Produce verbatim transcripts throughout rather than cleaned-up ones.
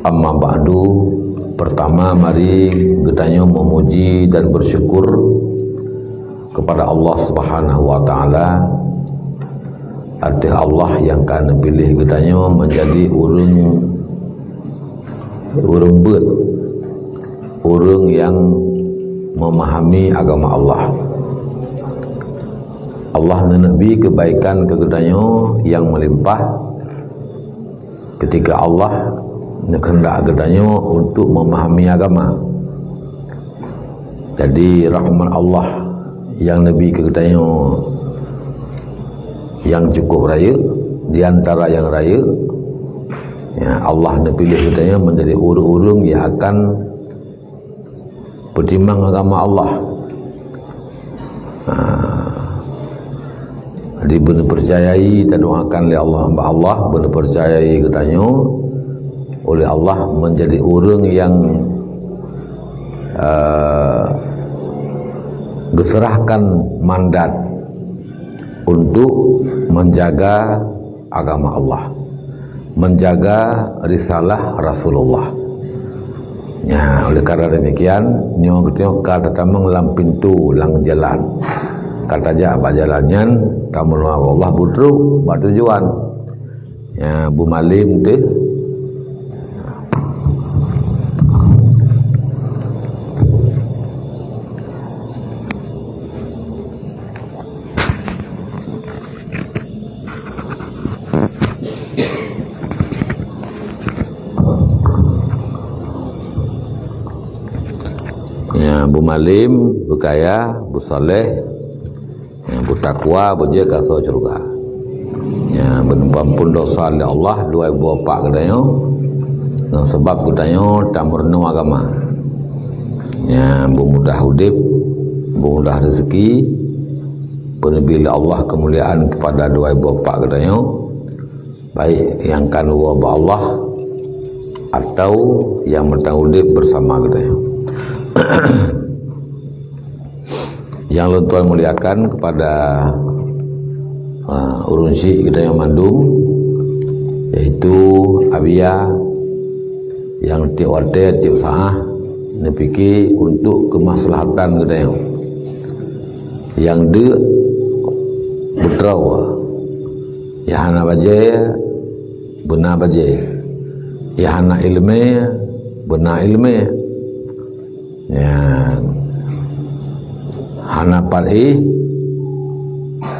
Amma ba'du, pertama mari geutanyoe memuji dan bersyukur kepada Allah Subhanahu wa Ta'ala ateueh Allah nyang ka neupiléh geutanyoe menjadi ureuëng, ureuëng beuet, ureuëng nyang memahami agama Allah. Allah neuneuk bi keubaikan keu geutanyoe nyang meulimpah ketika Allah neukeundak geutanyoe untuk memahami agama. Jadi, rahmat Allah nyang neubi keu geutanyoe nyang cukup rayeuk, di antara nyang rayeuk, ya, Allah neupiléh geutanyoe menjadi ureuëng-ureuëng nyang akan peutimang agama Allah. Ha. Jadi, beuneupercayai tadoakan lé Allah, bak Allah, beuneupercayai geutanyoe oleh Allah menjadi ureuëng nyang, eh, geuseurahkan mandat untuk menjaga agama Allah, menjaga risalah Rasulullah. Ya, oleh karena demikian, nyoe geutanyoe ka tatamong lam pintoe, lam jalan. Ka tajak bak jalan nyan, tameurunoe Allah beutrok bak tujuan. Ya, beumalem teuh. Ya, beumalem, beukaya, beusaleh, ya, beutakwa, beujeuet keu asoe syeuruga. Ya, beuneupampon dosa lé Allah dua boh pak geutanyoe. Ngon sabab geutanyoe tameurunoe agama. Ya, beumudah udeb, beumudah rezeki, beuneubi lé Allah keumuliaan kepada dua boh pak geutanyoe, baik nyang ka neuwoe bak Allah atau nyang meuteun udeb bersama geutanyoe. Nyang lôn tuan muliakan kepada, ah, ureuëng syik geutanyoe mandum, yaitu Abiya nyang tieb watée, tieb saát neupike untuk keumaslahatan geutanyoe. Nyang deuk beutroe, nyang hana bajée, beuna bajée, nyang hana iéleumé, beuna iéleumé. Nyan, hana pat éh,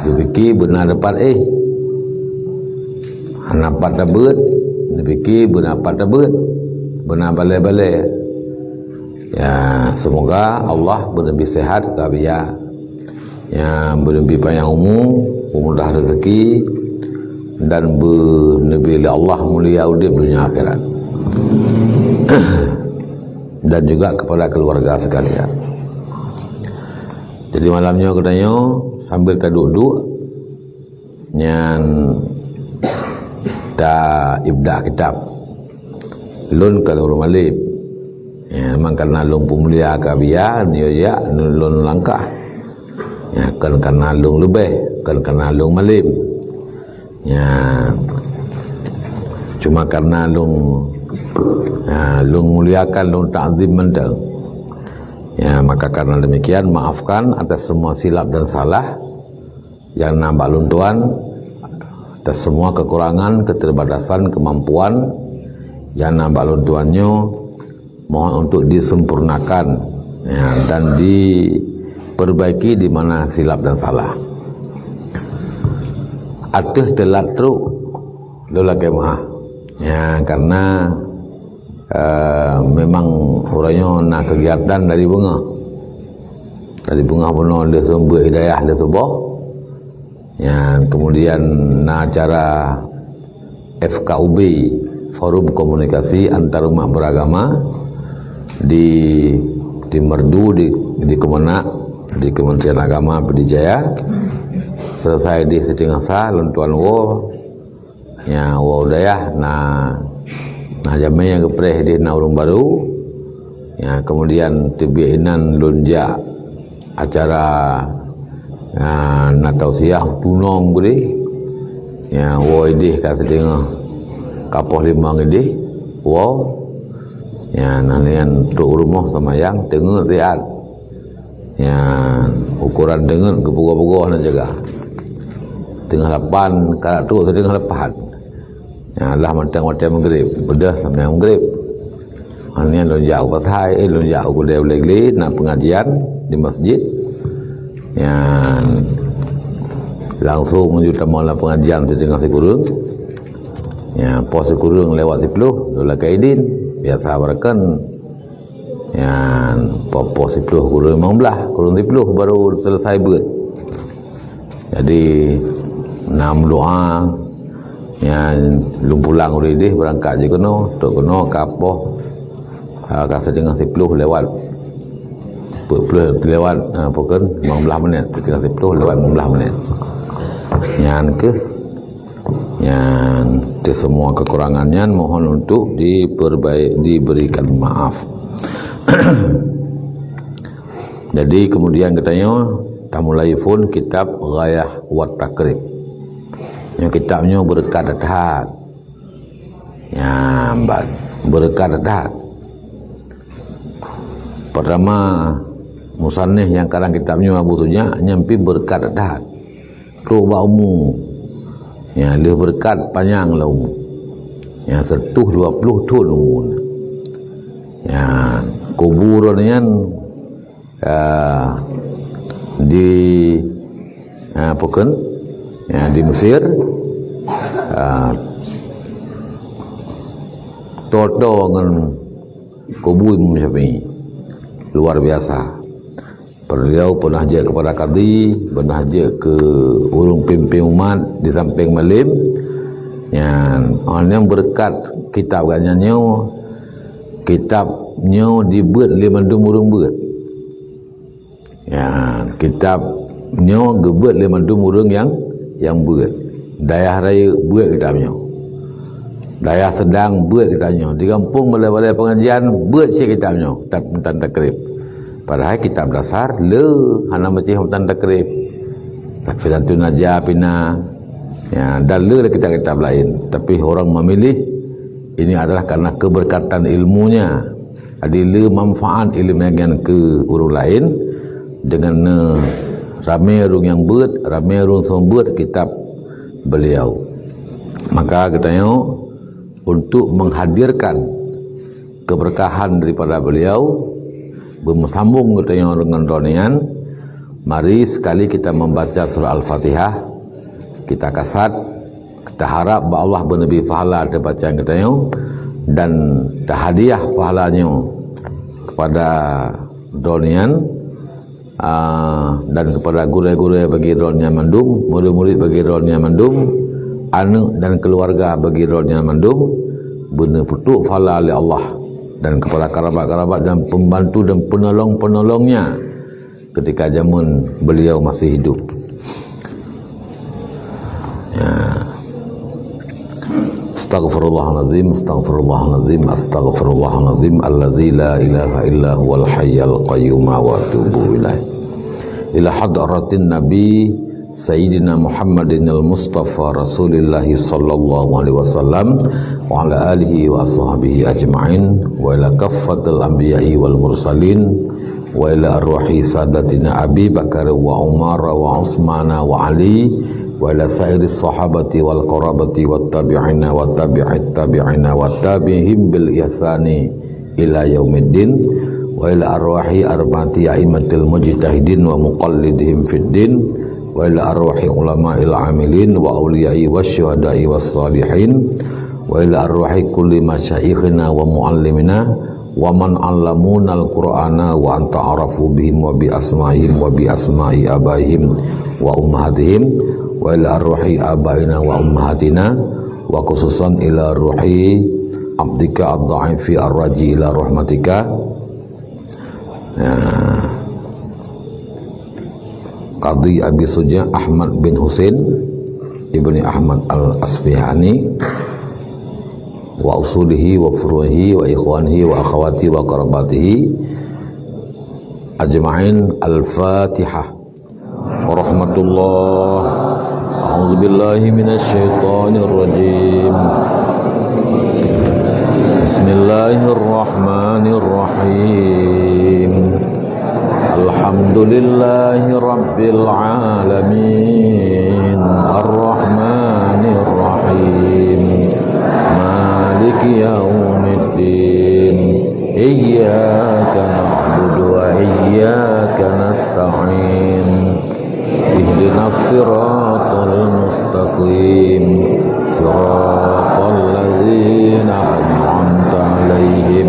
geupike beuna pat éh. Hana pat tabeuet, geupike beuna pat tabeuet. Beuna balée-balée. Ya, semoga Allah beuneubi sehat keu Abiya. Ya, beuneubi panyang umu, beumudah rezeki, dan beuneubi lé Allah mulia udeb dunia akhirat. Dan juga kepada keluarga sekalian. Jadi, malam nyoe geutanyoe sambil taduek-duek, nyan ta ibda kitab. Lôn ka lôn malem. Ya, memang karena lôn peumulia keu Abiya, nyoe jak lôn langkah. Ya, kon karena lôn leubeh, kon karena lôn malem. Ya, cuma karena lôn, ya, lôn muliakan, lôn takzim mantong. Ya, maka karena demikian, maafkan atas semua silap dan salah nyang na bak lôn tuan, atas semua kekurangan, keterbatasan, kemampuan nyang na bak lôn tuan nyoe, mohon untuk disempurnakan, ya, dan diperbaiki di mana silap dan salah. Ateueh teulat trok, lôn lakée meu'ah. Ya, karena, eh, memang uroe nyoe na kegiatan dari beungoh. Dari beungoh bunoe lheueh seumeubeuet hidayah lheueh suboh. Ya, kemudian na acara F K U B, Forum Komunikasi Antarumat Beragama di, di Merdu, di, di Kemenag, di Kementerian Agama Pidie Jaya. Selesai di Sitingasa, lôn tuan woe, ya, woe u dayah, na, na jamé nyang geupreh di na ureuëng barô. Ya, kemudian teubiet inan lôn jak acara, ah, na tausiah tunong geude. Ya, woe ideh ka sideungoe ka poh limong ideh, woe. Nyan, nyan trok rumoh seumayang teungeut siat. Nyan, ukoran teungeut geupeugah-peugah na jaga. Teungoh lapan, ka trok teungoh lapan. Nyan, lah mantong watèe Maghrib, beudôh seumayang Maghrib. Nyan lôn jak u pasai, eh, lôn jak u keudè ulèe glé, na pengajian di masjid. Nyan, langsung meunyoe tamong lam pengajian siteungoh sikureueng. Nyan, poh sikureueng lewat siploh, lôn lakèe idin. Biasa barakan. Nyan, poh-poh siploh kureueng limong blah, kureueng siploh baru selesai beuet. Jadi, na meudoa, nyan lôn pulang u Ideh, beurangkat jih keunoe, trok keunoe ka poh, ah, ka siteungoh siploh lewat, peuet ploh lewat, ah, pokon limong blah menit, siteungoh siploh lewat limong blah menit. Nyan keuh Nyan, kesemua kekurangan nyan mohon untuk diperbaik, diberikan maaf. Jadi, kemudian geutanyoe tamulai phon kitab Ghayah wa Taqrib. Nyoe kitab nyoe beureukat that. Nyan, ban, beureukat that. Pertama, musannif nyang karang kitab nyoe Abu Suja, nyan pih beureukat that. Trok bak umu. Nyan lheueh beureukat panyang lom umu. Nyan seratus dua puluh thon umu. Nyan kubu droeneuh nyan, ah, di, ah, pokon, nyan di Mesir, ah, toto ngon kubu Imam Syafi'i. Luar biasa. Beliau pernah jeuet keupada kadi, pernah jeuet keu ureueng pimpin umat di sampéng malem. Nyan, oh, nyan beureukat kitab geuh nyan nyoe, kitab nyoe dibeuet lé mandum ureueng beuet. Nyan, kitab nyoe geubeuet lé mandum ureueng nyang, nyang beuet. Dayah rayeuk beuet kitab nyoe. Dayah seudang beuet kitab nyoe. Di gampông balai-balai pengajian beuet cit kitab nyoe, kitab Matan Takrib. Padahai kitab dasar le hana meucéh Matan Takrib. Safinatun Najah pih na. Ya, dan le kitab-kitab laén. Tapi orang memilih ini adalah karena keberkatan ilmunya. Jadi le manfaat ilmu nyan keu ureueng laén dengan, eh, ramé ureueng nyang beuet, ramé ureueng seumeubeuet kitab beliau. Maka geutanyoe untuk menghadirkan keberkahan daripada beliau, beumeusambong geutanyoe deungon droeneuh nyan, mari sekali kita membaca surah Al-Fatihah, kita kasat, kita harap bak Allah beuneubri pahala teubaca geutanyoe dan tahadiah pahala nyoe kepada droeneuh nyan, ah, dan kepada gurée-gurée bagi droeneuh nyan mandum, murid-murid bagi droeneuh nyan mandum, aneuk dan keluarga bagi droeneuh nyan mandum, beuneupeutrok pahala lé Allah, dan kepada kerabat-kerabat dan pembantu dan penolong-penolongnya ketika zaman beliau masih hidup. Ya. Astaghfirullahalazim, astaghfirullahalazim, astaghfirullahalazim, alladzi la ilaha illa huwal hayyul qayyum, wa atubu ilaih. Ila hadratin Nabi Sayyidina Muhammadinil Mustafa Rasulillahi sallallahu alaihi wasallam, wa ala alihi wa ashabihi ajma'in, wa ila kaffatil anbiya'i wal mursalin, wa ila arwahi sadatina Abi Bakar wa Umar wa Utsmana wa Ali, wa ila sairi sahabati wal qarabati wat tabi'ina wa tabi'it tabi'ina wa tabi'ihim bil ihsani ila yaumiddin, wa ila arwahi arba'ati a'immatil mujtahidin wa muqallidihim fid din, wa ila arwahi ulama'il amilin wa auliya'i wasyuhada'i wassalihin, wa ila arwahi kulli masyaikhina wa muallimina wa man 'allamunal Qur'ana wa anta a'rafu bihim wa bi asma'ihim wa bi asma'i abaihim wa ummahatihim, wa ila arwahi abaina wa ummahatina, wa khususan ila ruhi abdika ad-dhaifi ar-raji ila rahmatika. Ya. Qadhi Abi Suja Ahmad bin Husain ibni Ahmad Al-Asfihani wa usulihi wa furu'ihi wa ikhwanihi wa akhawatihi wa qarabatihi ajma'in. Al-Fatihah. Warahmatullah. A'udzubillahi minasyaitonirrajim. Bismillahirrahmanirrahim. Alhamdulillahi rabbil alamin. Arrahmanirrahim. Maliki yaumiddin. Iyyaka na'budu wa iyyaka nasta'in. Ihdinas siratal mustaqim. Siratal ladzina an'amta 'alaihim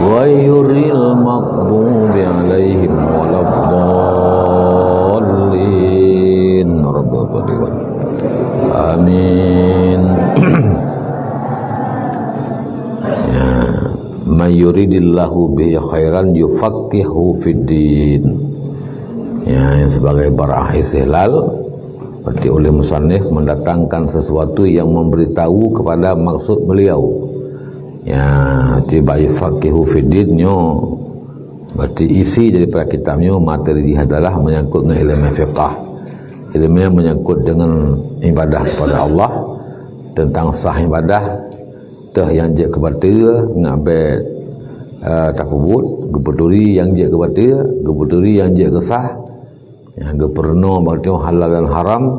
ghairil maghdubi 'alaihim waladdallin. Amin. Ya, may yuridillahu bihi khairan yufaqqihhu fiddin. Ya, yang sebagai barah istihlal, berarti oleh musannif mendatangkan sesuatu yang memberitahu kepada maksud beliau. Ya, tiba yufaqqihhu fiddin nyoe, berarti isi daripada kitab nyoe, materi jih adalah menyangkut dengan ilmu fiqah. Ilmu yang menyangkut dengan ibadah kepada Allah, tentang sah ibadah, teuh nyang jeuet keu bateue, ngat bèk, eh, tapeubuet, geupeuturi nyang jeuet keu bateue, geupeuturi nyang jeuet keu sah, nyang geupeurunoe bak halal dan haram,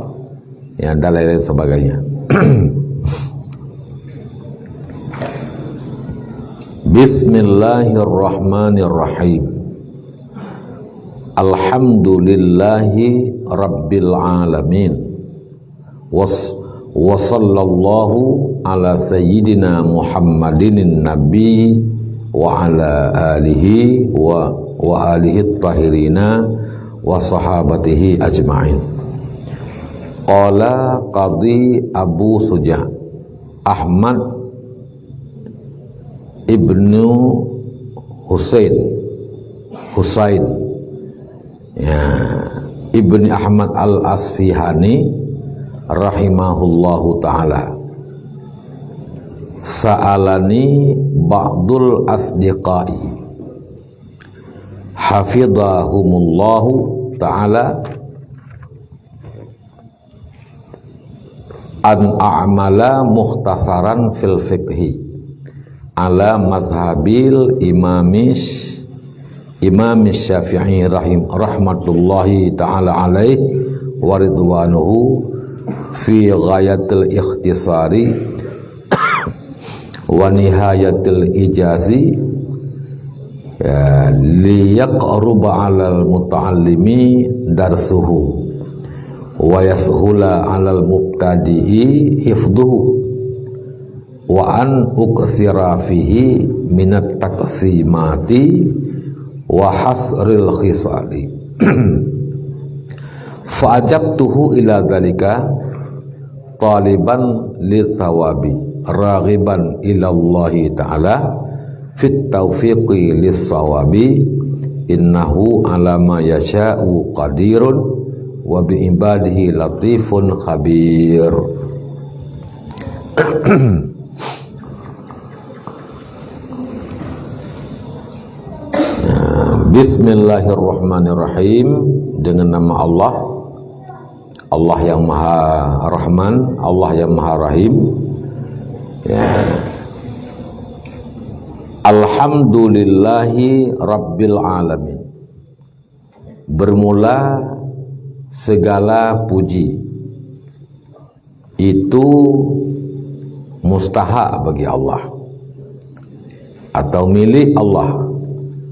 ya, dan lain-lain sebagainya. Bismillahirrahmanirrahim. Alhamdulillahi rabbil alamin. Was-, wa sallallahu ala sayyidina Muhammadin nabi wa ala alihi wa, wa alihi tahirina wa sahabatihi ajma'in. Qala Qadhi Abu Suja Ahmad ibnu Husain, Husain, ya, ibni Ahmad Al-Asfihani rahimahullahu ta'ala. Sa'alani ba'dul asdiqai hafidhahumullahu ta'ala an a'mala mukhtasaran fil fiqhi ala mazhabil imamish, Imam Syafi'i rahim-, rahmatullahi ta'ala alaih wa ridwanuhu fi ghayatil ikhtisari wa nihayatil ijazi, ya, liyaqruba 'alal muta'allimi darsuhu wa yashula 'alal mubtadi'i hifdhuhu wa an uksira fihi minat taqsimati wa hasril khisali. Fa ajabtuhu ila dzalika taliban litsawabi, raghiban ilallahi ta'ala fit taufiqi lissawabi, innahu ala ma yasha'u qadirun wa bi ibadihi latifun khabir. Bismillahirrahmanirrahim. Dengan nama Allah, Allah yang Maha Rahman, Allah yang Maha Rahim. Ya. Alhamdulillahi Rabbil Alamin. Bermula segala puji itu mustahak bagi Allah, atau milik Allah,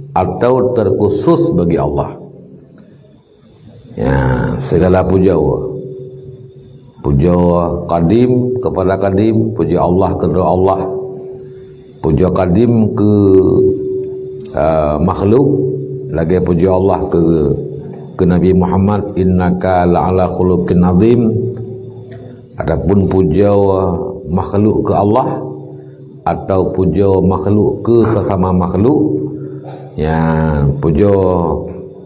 atau terkhusus bagi Allah. Ya, segala puja. Puja kadim kepada kadim, puja Allah kepada Allah. Puja kadim keu, ah, makhluk, lagèe puja Allah keu, keu Nabi Muhammad, "Innaka la'ala khuluqin azim." Adapun puja makhluk keu Allah, atau puja makhluk keu sesama makhluk, ya, puja,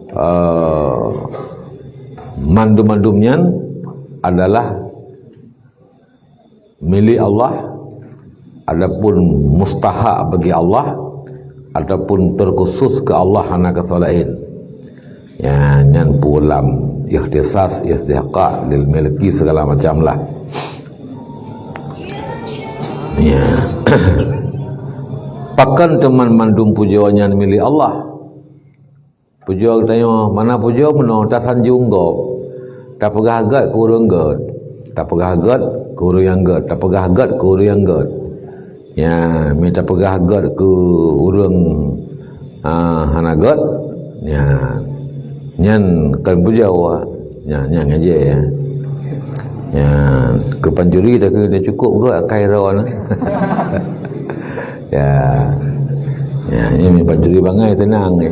eh, mandum-mandum nyan adalah milik Allah, adapun mustahak bagi Allah, ataupun terkhusus keu Allah, hana keu soe laén. Ya, nyan peue lam ikhtisas, istihqaq, lil milki, segala macam lah. Ya. Pakon teuma mandum pujoe nyan milék Allah? Pujoe geutanyoe, mana pujoe meunoe tasanjong gob. Tapeugah gét keu ureuëng gét. Tapeugah gét keu ureuëng nyang gét. Tapeugah gét keu ureuëng nyang gét. Ya, mi tapeugah gét keu ureuëng, ah, hana gét. Ya. Nyan kon pujoe. Ya, nyan ngajé ya. Ya, keu pancuri dah keu dah cukup gét akai droe na. Ya. Ya, ini pancuri bangai tenang ni.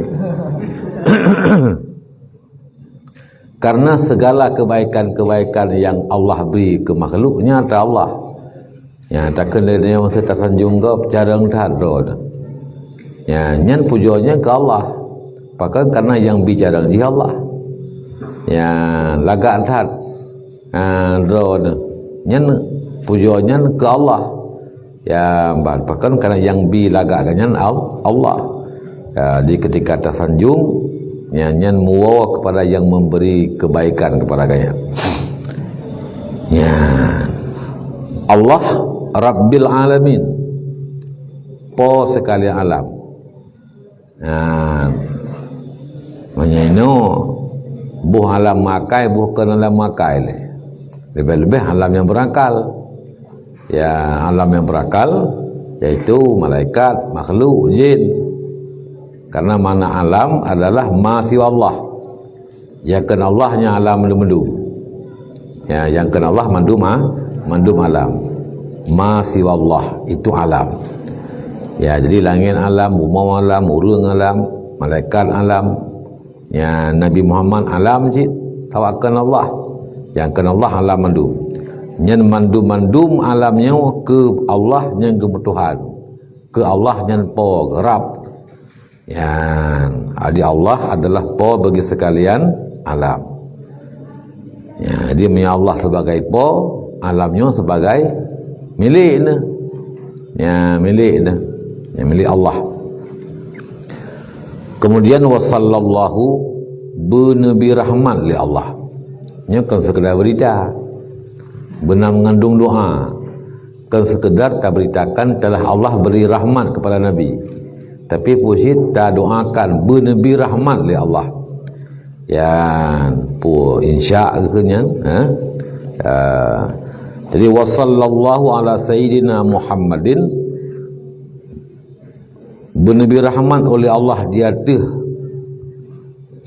Karena segala kebaikan-kebaikan yang Allah beri ke makhluknya ata Allah. Ya, takheun lé nyoe meusti tasanjong gob carông that droe. Ya, nyan pujoe nyan keu Allah. Pakon karena yang bicara jih Allah. Ya, lagak that. Ha, droe. Nyan pujoe nyan keu Allah. Ya, ba-, pakon karena yang bi lagak geuh nyan Al-, Allah. Ya, jadi ketika tasanjong, ya, nyan muwoe kepada yang memberi kebaikan kepada geuh nyan. Ya. Allah Rabbil Alamin. Po sekalian alam. Nah, meunyoe inoe, boh alam makai, boh kon alam makai lé. Leubeh-leubeh alam nyang berakal. Ya, alam nyang berakal, yaitu malaikat, makhluk, jin. Karena makna alam adalah ma siwa Allah. Nyang kheun Allah nyan alam mandum-mandum. Ya, nyang kheun Allah mandum, ha? Mandum alam. Ma siwa Allah, itu alam. Ya, jadi langét alam, bumoe alam, ureuëng alam, malaikat alam. Ya, Nabi Muhammad alam cit, awak kheun Allah. Nyang kheun Allah alam mandum. Nyan mandum-mandum alam nyoe keu Allah nyang geumeutuhan. Keu Allah nyan Po, Rabb. Ya, jadi Allah adalah Po bagi sekalian alam. Ya, jadi meunyoe Allah sebagai Po, alam nyoe sebagai milék neuh. Ya, milék neuh. Ya, milék Allah. Kemudian wa sallallahu, beuneubri rahmat lé Allah. Nyoe kon sekedar berita. Beuna mengandung doa. Kon sekedar taberitakan telah Allah beri rahmat kepada Nabi. Tapi puji tadoakan beuneubri rahmat lé Allah. Ya, pu insya geuh nyan, ha? Ya. Jadi wa sallallahu ala sayyidina Muhammadin, beuneubri rahmat oleh Allah di ateueh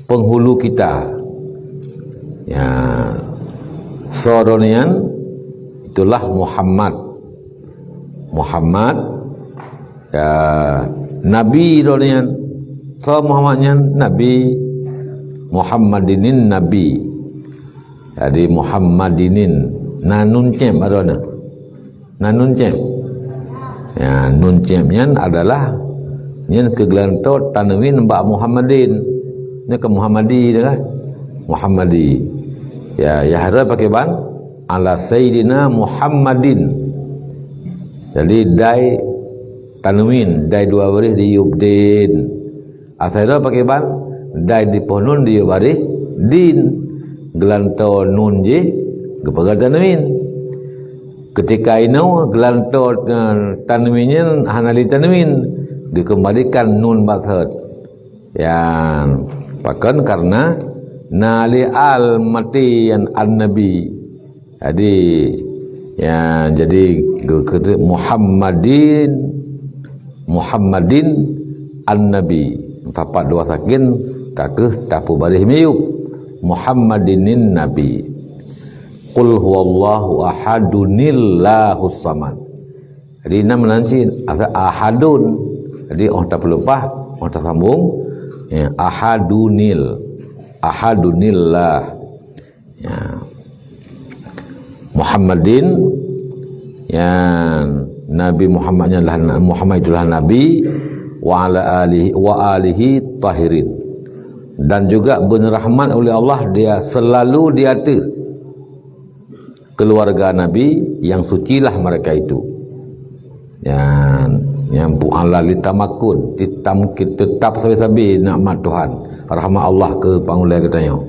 penghulu kita. Ya, soe droe nyan, itulah Muhammad. Muhammad, ya, Nabi droe nyan. Soe Muhammad nyan? Nabi. Muhammadinin Nabi. Jadi Muhammadinin. Na nun cém droe nyan. Na nun cém. Ya, nun cém nyan adalah nyan keu geulantoe tanwin bak Muhammadin. Nyan keu Muhammadi dah kan? Muhammadi. Ya, ya, harus pakai ban ala sayyidina Muhammadin. Jadi dai tanwin, dai dua baréh diyub din. Asai droe pakai ban, dai dipoh nun diyub baréh din. Geulantoe nun jih geupeugah tanwin. Ketika inoe geulantoe, eh, tanwin nyan hana lé tanwin, geukeumbalikan nun bak sot. Yan, pakon karena na lé al maté nyan an-nabi. Jadi, ya, jadi geu-, geu-, Muhammadin, Muhammadin an-Nabi. Tapat dua sakin, ka keuh tapeubaréh miyub. Muhammadinin Nabi. Qul huwallahu ahadunillahus samad. Jadi, na meunan cit, asa ahadun. Jadi, oh tapeuleupah, oh tasambung. Ya, ahadunil. Ahadunillah. Ya. Muhammadin, ya, Nabi Muhammad nyan lah, Muhammad itulah Nabi, wa ala alihi, wa alihi tahirin. Dan juga beuneurahmat oleh Allah, dia selalu di ateueh keluarga Nabi yang sucilah mereka itu. Nyan, nyang pu Allah litamakun, ditamkin, tetap sabe-sabe nikmat Tuhan, rahmat Allah keu pangulée geutanyoe.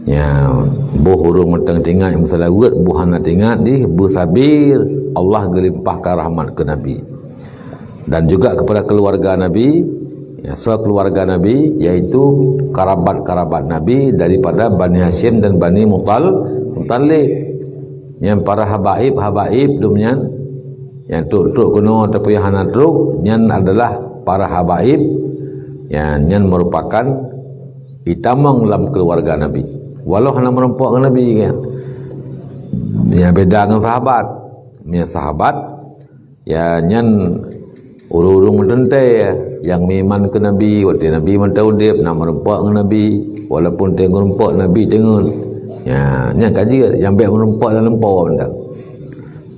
Nyan, boh ureuëng mantong teuingat meuseulaweuet, boh hana teuingat dih, beusabe Allah geulimpahkan rahmat keu Nabi. Dan juga kepada keluarga Nabi, ya, sekeluarga Nabi, yaitu karabat-karabat Nabi daripada Bani Hashim dan Bani Mutal-, Muttalib. Nyan para habaib, habaib dum nyan, nyang trok-trok keunoe tapi hana trok, nyan adalah para habaib, ya, nyan merupakan itamong lam keluarga Nabi. Walau hana meurumpok ngon Nabi kan. Ya, beda ngon sahabat. Ya, sahabat, ya, nyan ureuëng-ureuëng meuteuntée nyang meuiman keu Nabi, watée Nabi mantong udeb, na meurumpok ngon Nabi, walaupun teungoh meurumpok Nabi teungeut. Ya, nyan ka jeuet, nyang bék meurumpok lam lumpoe mantong.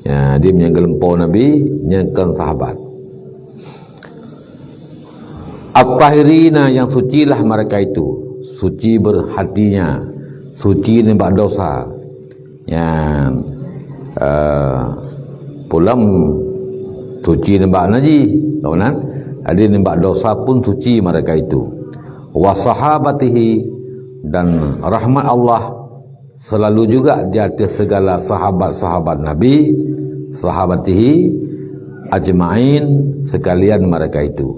Ya, di nyang geulumpoe Nabi, nyan kon sahabat. At-tahirina, yang sucilah mereka itu, suci berhatinya, suci nibak dosa. Nyan, eh, pulam suci nibak najih, kawanan. Jadi nibak dosa pun suci mereka itu. Wa sahabatihi, dan rahmat Allah selalu juga di atas segala sahabat-sahabat Nabi, sahabatihi ajma'in, sekalian mereka itu.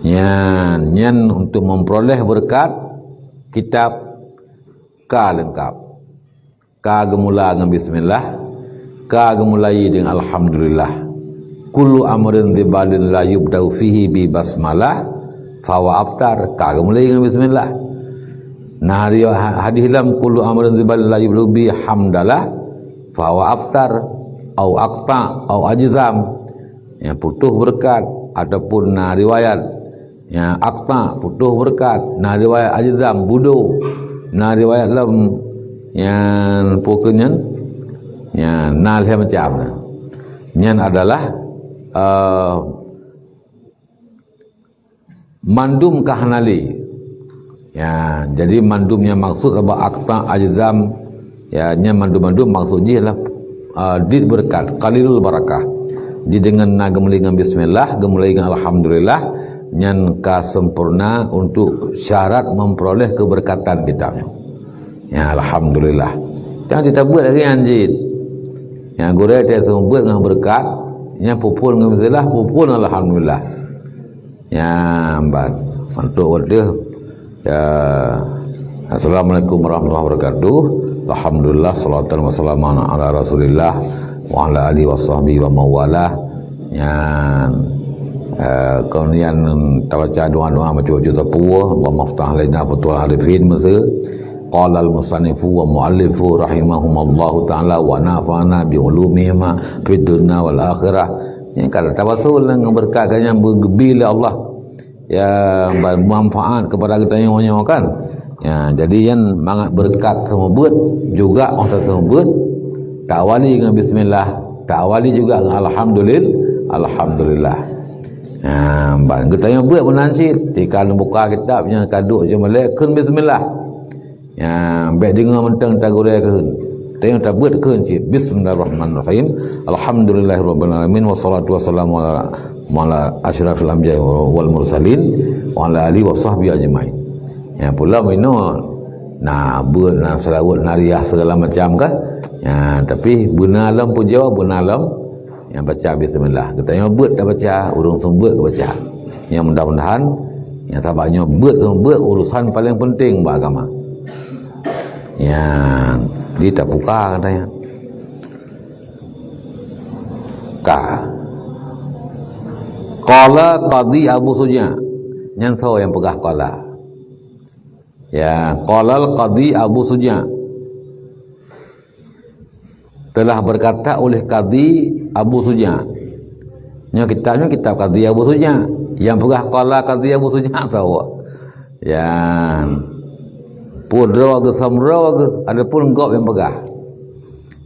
Nyan, nyan untuk memperoleh berkat kitab ka lengkap. Ka geumula ngon bismillah, ka geumulai dengan alhamdulillah. Kullu amrin dzibalin la yubda'u fihi bi basmalah, fahuwa abtar. Ka geumulai ngon bismillah. Nah, riwayat ha-, hadis lam, kullu amrin dzibalin la yubda'u bi hamdalah, fahuwa abtar, au aqta, au ajzam. Nyang putôh beureukat, ataupun na riwayat, nyang aqta, putôh beureukat, na riwayat ajzam, budo, na riwayat lam, nyang pokok nyan, nyang na lhée macam na. Nyan adalah, eh, mandum ka hana lé. Ya, jadi mandum nyang maksud sabab aqta, ajzam, ya, nyan mandum-mandum maksud jih lah, ah, dit beureukat, qalilul barakah. Jadi dengan na geumulai ngon bismillah, geumulai ngon alhamdulillah, nyan ka sempurna untuk syarat memperoleh keberkatan kitab nyoe. Ya, alhamdulillah. Jangan kita buat lagi anjit. Yang gurée dia seumeubeuet ngon beureukat, nyan peuphon ngon bismillah, peuphon alhamdulillah. Nyan ban. Untuk wadah, ya, Assalamualaikum warahmatullahi wabarakatuh. Alhamdulillah, salatan wassalamu ala Rasulillah wa ala alihi wa sahbihi wa mawalah. Nyan, eh, kemudian tabaca doa-doa, baca-baca sapeue, Allahumma ftah alaina futuhal arifin, masa. Qala al-musannifu wa muallifu rahimahumallahu ta'ala wa nafa'ana bi ulumihima fid dunya wal akhirah. Nyan ka tabasul ngon beureukat nyang beugeubri lé Allah. Ya, bermanfaat kepada geutanyoe nyoe kan. Ya, jadi nyan mangat beureukat seumeubeuet juga óh taseumeubeuet, taawali ngon bismillah, taawali juga ngon alhamdulil-, alhamdulillah. Ya, ban geutanyoe beuet meunan cit, tika neubuka kitab nyan ka duek jeuem lé kheun bismillah. Ya, bék deungoe mantong tagurée kheun. Teuingat tabeuet kheun cit. Bismillahirrahmanirrahim. Alhamdulillahirabbil alamin, wassalatu wassalamu ala, ala asyrafil anbiya wal mursalin wa ala alihi wa sahbihi ajmain. Ya, pula mino na beuet, na selawat, na riyah segala macam kan. Ya, tapi beuna lom pujoe, beuna lom nyang baca bismillah. Geutanyoe beuet tabaca, ureuëng seumeubeuet geubaca. Nyang mudah-mudahan, nyang sabab nyoe beuet seumeubeuet urusan paléng peunteng bak agama. Nyan, di tabuka katanya. Ka. Qala Qadhi Abu Suja. Nyan soe nyang peugah qala? Ya, qala Al-Qadhi Abu Suja. Telah berkata oleh Qadhi Abu Suja. Nyoe kitab nyoe kitab Qadhi Abu Suja. Nyang peugah qala Qadhi Abu Suja soe? Ya. Peue droe geuh, samroe geuh, adapun gob nyang peugah.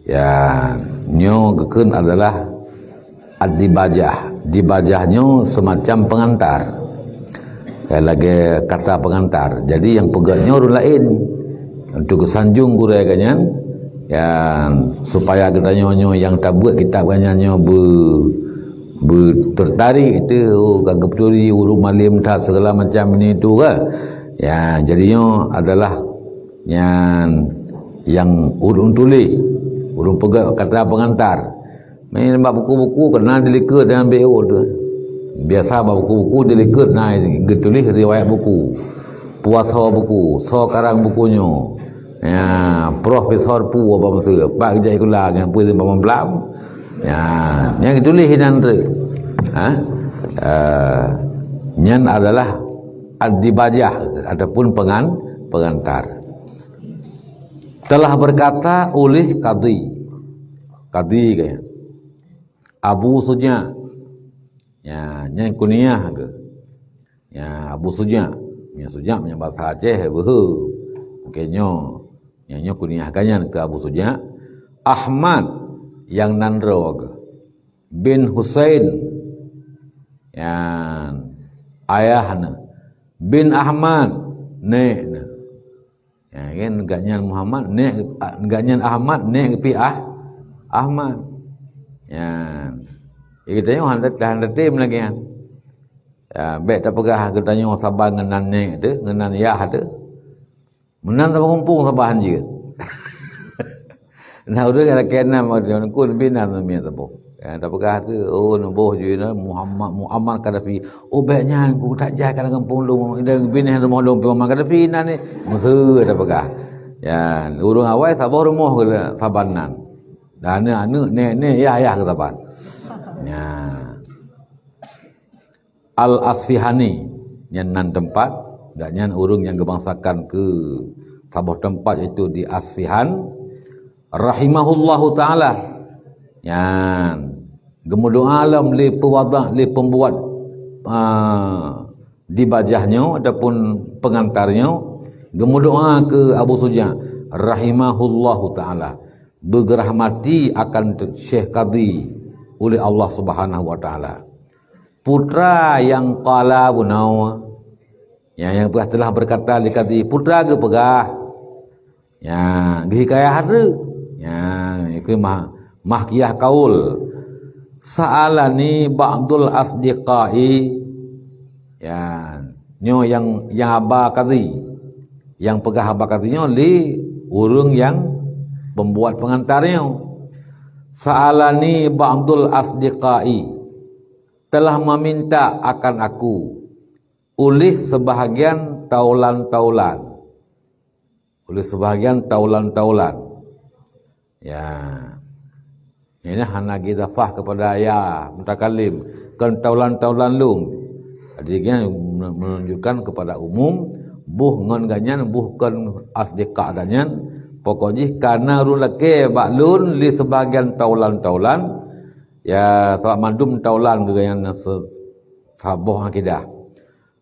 Ya, nyoe geukheun adalah ad-dibajah. Dibajah nyoe semacam pengantar. Ya, lagée kata pengantar. Jadi nyang peugah nyoe ureuëng laén. Untuk geusanjong gurée geuhnyan, ya, supaya geutanyoe nyoe nyang tabeuet kitab geuhnyan nyoe be-, beutertarik itu, oh, ka geupeuturi ureuëng malem that segala macam ini itu kan. Ya, jadi nyoe adalah nyan nyang ureuëng tuléh, ureuëng peugah kata pengantar. Main bak buku-buku kena dilikot dengan B O tu. Biasa bak buku-buku dilikot na geutuléh riwayat buku. Puasa buku, so karang buku nyoe. Ya, profesor pu apa masa. Pak geujak sikula ngan pu bak mamplam. Ya, nyang geutuléh inan tu. Ha? Uh, nyan adalah ad-dibajah ataupun pengan pengantar. Telah berkata oleh kadi. Kadi kaya Abu Suja. Ya, nyan kuniah ke? Ya, Abu Suja. Ya, Suja punya bahasa Aceh, beuhe. Oke, nyo. Ya, nyo kuniah ganyan ke Abu Suja. Ahmad yang nandro ke. Bin Husain. Ya, ayah na. Bin Ahmad, nek na. Ya, kan, gak nyan Muhammad, nek, gak nyan Ahmad, nek pi Ah, Ahmad. Ya. Ya, kita nyoe hana, hana tem lagi kan. Ya, bek tapeugah kita nyoe saban ngon nan nek tu, ngon nan yah tu. Meunan sama kumpung saban jeuet. Nah, ureueng ada kena mau kun binan miet saboh. Ya, tapeugah tu, oh, nuboh jeuet na Muhammad, Muammar Gaddafi. Oh, bek nyan ku tak jai ka lam gampông lôn, ida binéh rumoh lôn pi Muammar Gaddafi nan ni. Meusu tapeugah. Ya, ureueng awai saboh rumoh ke saban nan. Dan aneuk, aneuk, nek, nek, yah, yah ke saban. Ya. Al-Asfihani, nyan nan teumpat, gak nyan ureueng nyang geubangsakan keu saboh teumpat, yaitu di Asfihan, rahimahullahu taala. Nyan geumeudoa lom lé peuwada, lé pembuat, ah, dibajah nyoe ataupun pengantar nyoe, geumeudoa keu Abu Suja, rahimahullahu taala, beugeurahmati akan Syekh Kadi uleh Allah Subhanahu wa taala. Putra nyang qala bunoe, nyang, nyang peugah telah berkata lé Kadi, putra geupeugah. Ya, geuhikayah treuk. Ya, ikeu mah, mahkiyah kaul. Sa'alani ba'dul asdiqai. Ya, nyoe nyang, nyang haba Kadi. Nyang peugah haba Kadi nyoe lé ureueng nyang pembuat pengantar nyoe. Sa'alani ba'dul asdiqai. Telah meminta akan aku uleh sebahagian taulan-taulan. Uleh sebahagian taulan-taulan. Ya. Ini hana idafah kepada ya mutakallim. Kon taulan-taulan lôn. Jadi, dia menunjukkan kepada umum, boh ngon gobnyan, boh kon asdiqa gobnyan. Pokok jih, kana ureueng lakée bak lôn lé sebahagian taulan-taulan, ya, sabab mandum taulan geuh nyan se-, saboh akidah.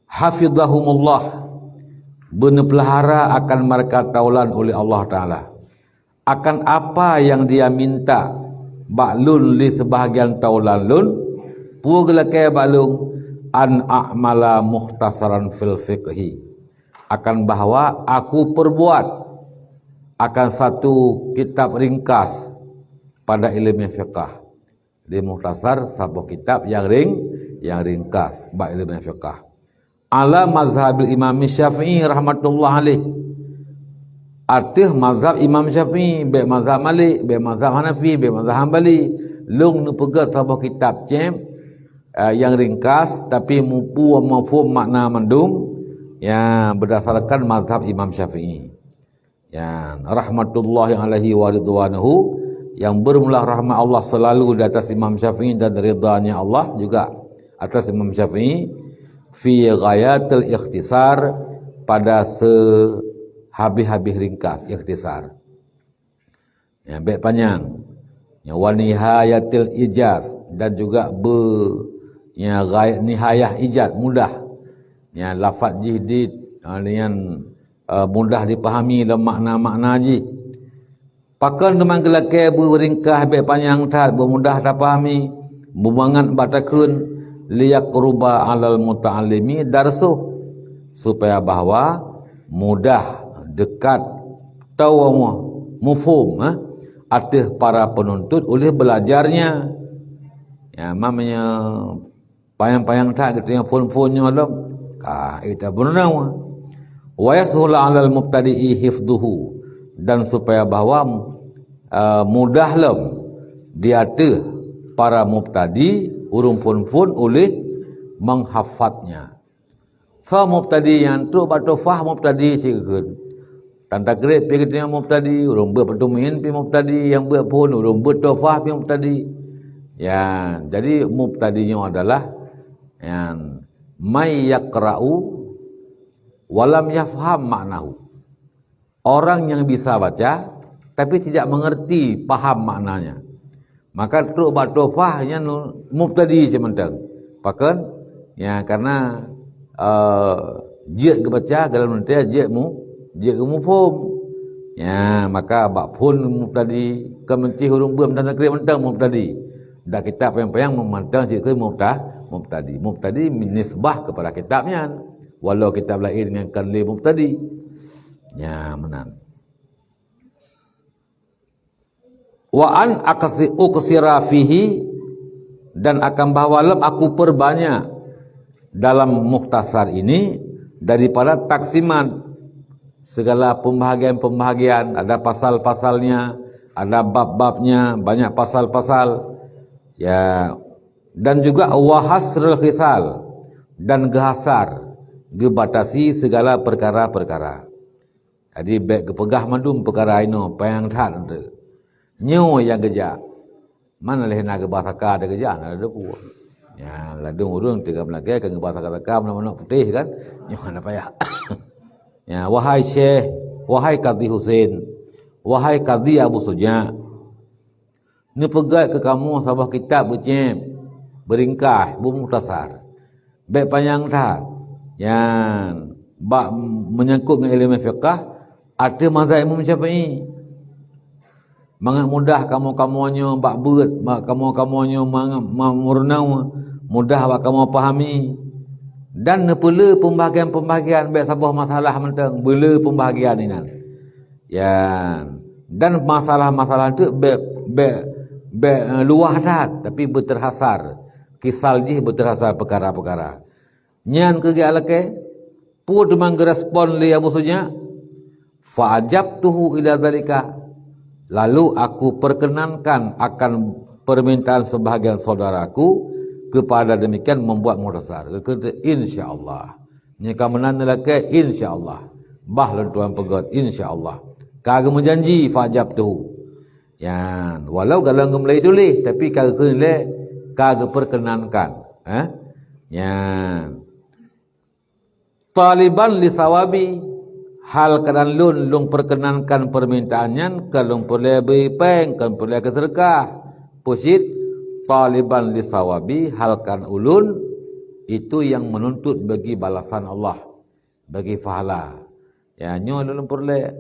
Hafizahumullah, beuneupeulara akan mereka taulan oleh Allah Taala. Akan apa yang dia minta bak lôn lé sebahagian taulan lôn, peue geulakée bak lôn, an a'mala mukhtasaran fil fiqhi, akan bahwa aku perbuat akan satu kitab ringkas pada ilmu fiqah. Di Mukhtasar, saboh kitab nyang ring-, nyang ringkas bak ilmu fiqah. Ala mazhabil Imam Syafi'i rahmatullah alaih. Ateueh mazhab Imam Syafi'i, bék mazhab Malik, bék mazhab Hanafi, bék mazhab Hambali. Lôn neupeugét saboh kitab cém, eh, nyang ringkas, tapi mupu mafhum makna mandum, ya, berdasarkan mazhab Imam Syafi'i. Ya, rahmatullahi alaihi wa ridwanuhu, yang bermula rahmat Allah selalu di atas Imam Syafi'i dan ridhanya Allah juga atas Imam Syafi'i, fi ghayatil ikhtisar, pada sehabis-habis ringkas, ikhtisar. Ya, bék panyang. Ya, wa nihayatil ijaz, dan juga be-, ya, ghayat nihayah ijaz, mudah. Ya, lafaz jih di, ha, dengan eh, mudah dipahami lam makna-makna jih. Pakon teuma geulakée beuringkas bék panyang that, beumudah tapahami, beumangat bak takheun, liyaqruba alal muta'allimi darsuh, supaya bahwa mudah, dekat, tau mufhum, eh, ateueh para penuntut oleh belajarnya. Ya, mamanya panyang-panyang that geutanyoe phon-phon nyoe lom. Ka, ita beuneunoe. Wa yashula 'alal mubtadi'i hifdhuhu, dan supaya bahwa, eh, mudah lom di ateueh para mubtadi, ureuëng phon-phon uléh menghafadznya. Soe mubtadi nyan? Trok bak tuhfah mubtadi cit geukheun. Tan takrib pih geutanyoe mubtadi, ureuëng beuet Fathul Mu'in pih mubtadi, nyang beuet phon, ureuëng beuet tuhfah pih mubtadi. Ya, jadi mubtadi nyoe adalah, ya, may yaqra'u wa lam yafham ma'nahu. Orang yang bisa baca, tapi tidak mengerti paham maknanya. Maka trok bak tuhfah nyan mubtadi cit mantong. Pakon? Ya, karena, eh, jeuet geubaca dalam arti jeuet mu-, jeuet geumuphom. Ya, maka bak phon mubtadi, kon meusti ureuëng beuet mantong takrib mantong mubtadi. Dak kitab panyang-panyang mantong cit keu mubta-, mubtadi. Mubtadi nisbah kepada kitab nyan. Walau kitab laén nyan kon lé mubtadi. Ya, meunan. Wa an aksi-, uksira fihi, dan akan bahwa lom aku perbanyak dalam mukhtasar ini daripada taksimat, segala pembahagian-pembahagian, ada pasal-pasalnya, ada bab-babnya, banyak pasal-pasal. Ya, dan juga wa hasrul khisal, dan geuhasar, geubatasi segala perkara-perkara. Jadi bék geupeugah mandum peukara inoe panyang that. Nyoe nyang geujak. Mana lé na geuba saka teuh geujak, na ladôm peue. Ya, ladôm ureuëng teuga meulagée kan geuba saka-saka manok-manok putéh kan. Nyoe hana payah. Ya, wahai Syekh, wahai Kadhi Husen, wahai Kadhi Abu Suja, neupeugét keu kamoe saboh kitab beucéb, beuringkah, beumukhtasar. Bék panyang that. Nyan, bak menyangkut ngon ileumé fiqah, ateueh mazhab Imam Syafi'i. Mangat mudah kamoe-kamoe nyoe bak beuet, ma-, kamoe-kamoe nyoe mangat ma-, meurunoe, mudah bak kamoe pahami. Dan neupeule pembahagian-pembahagian, bék saboh masalah mantong, beule pembahagian inan. Ya, dan masalah-masalah tu bék, bék, bék, eh, luwah that, tapi beuteurhasar. Kisal jih beuteurhasar peukara-peukara. Nyan keuh geulakée, peue teuma geurespon lé Abu Suja? Fa ajabtuhu ila dzalika. Lalu aku perkenankan akan permintaan sebahagian saudaraku kepada demikian membuat mukhtasar. Geukheun, insya Allah. Nyoe ka meunan neulakée, insya Allah. Bah lôn tuan peugét, insya Allah. Ka geumeujanji, fa ajabtuhu. Nyan, walau galon geumeulai tuléh, tapi ka geukheun lé, ka geuperkenankan. Eh? Nyan. Taliban li sawabi, hal keuadaan lôn, lôn perkenankan permintaan nyan, kon lôn peureulée bri péng, kon peureulée keu seudeukah. Peue cit, taliban li sawabi, hal keuadaan ulôn, itu yang menuntut bagi balasan Allah, bagi pahala. Ya, nyoe lôn peureulée.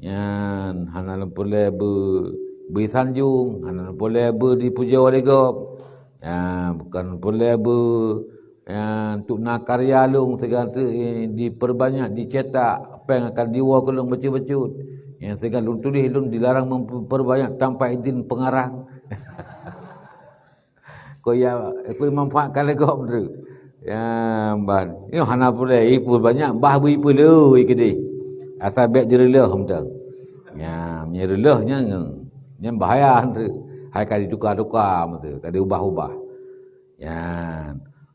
Nyan, hana lôn peureulée beu, beu sanjong, hana lôn peureulée beu dipujoe lé gob. Ya, bukan peureulée beu, ya, untuk na karya lôn, sehingga tu, eh, diperbanyak, dicetak, péng akan diwoe keu lôn bacut-bacut. Ya, sehingga lôn tuléh lôn dilarang memperbanyak tanpa izin pengarang. Ko ya, ko manfaatkan lé gob tu. Ya, ban. Nyoe hana peureulée, ipeubanyak bah beu ipeuleue keudeh. Asai bék jireuleuh mantong. Ya, meunyoe reuleuh nyan, nyan bahaya tu. Hai ka dituka-tuka meutu, ka diubah-ubah. Ya.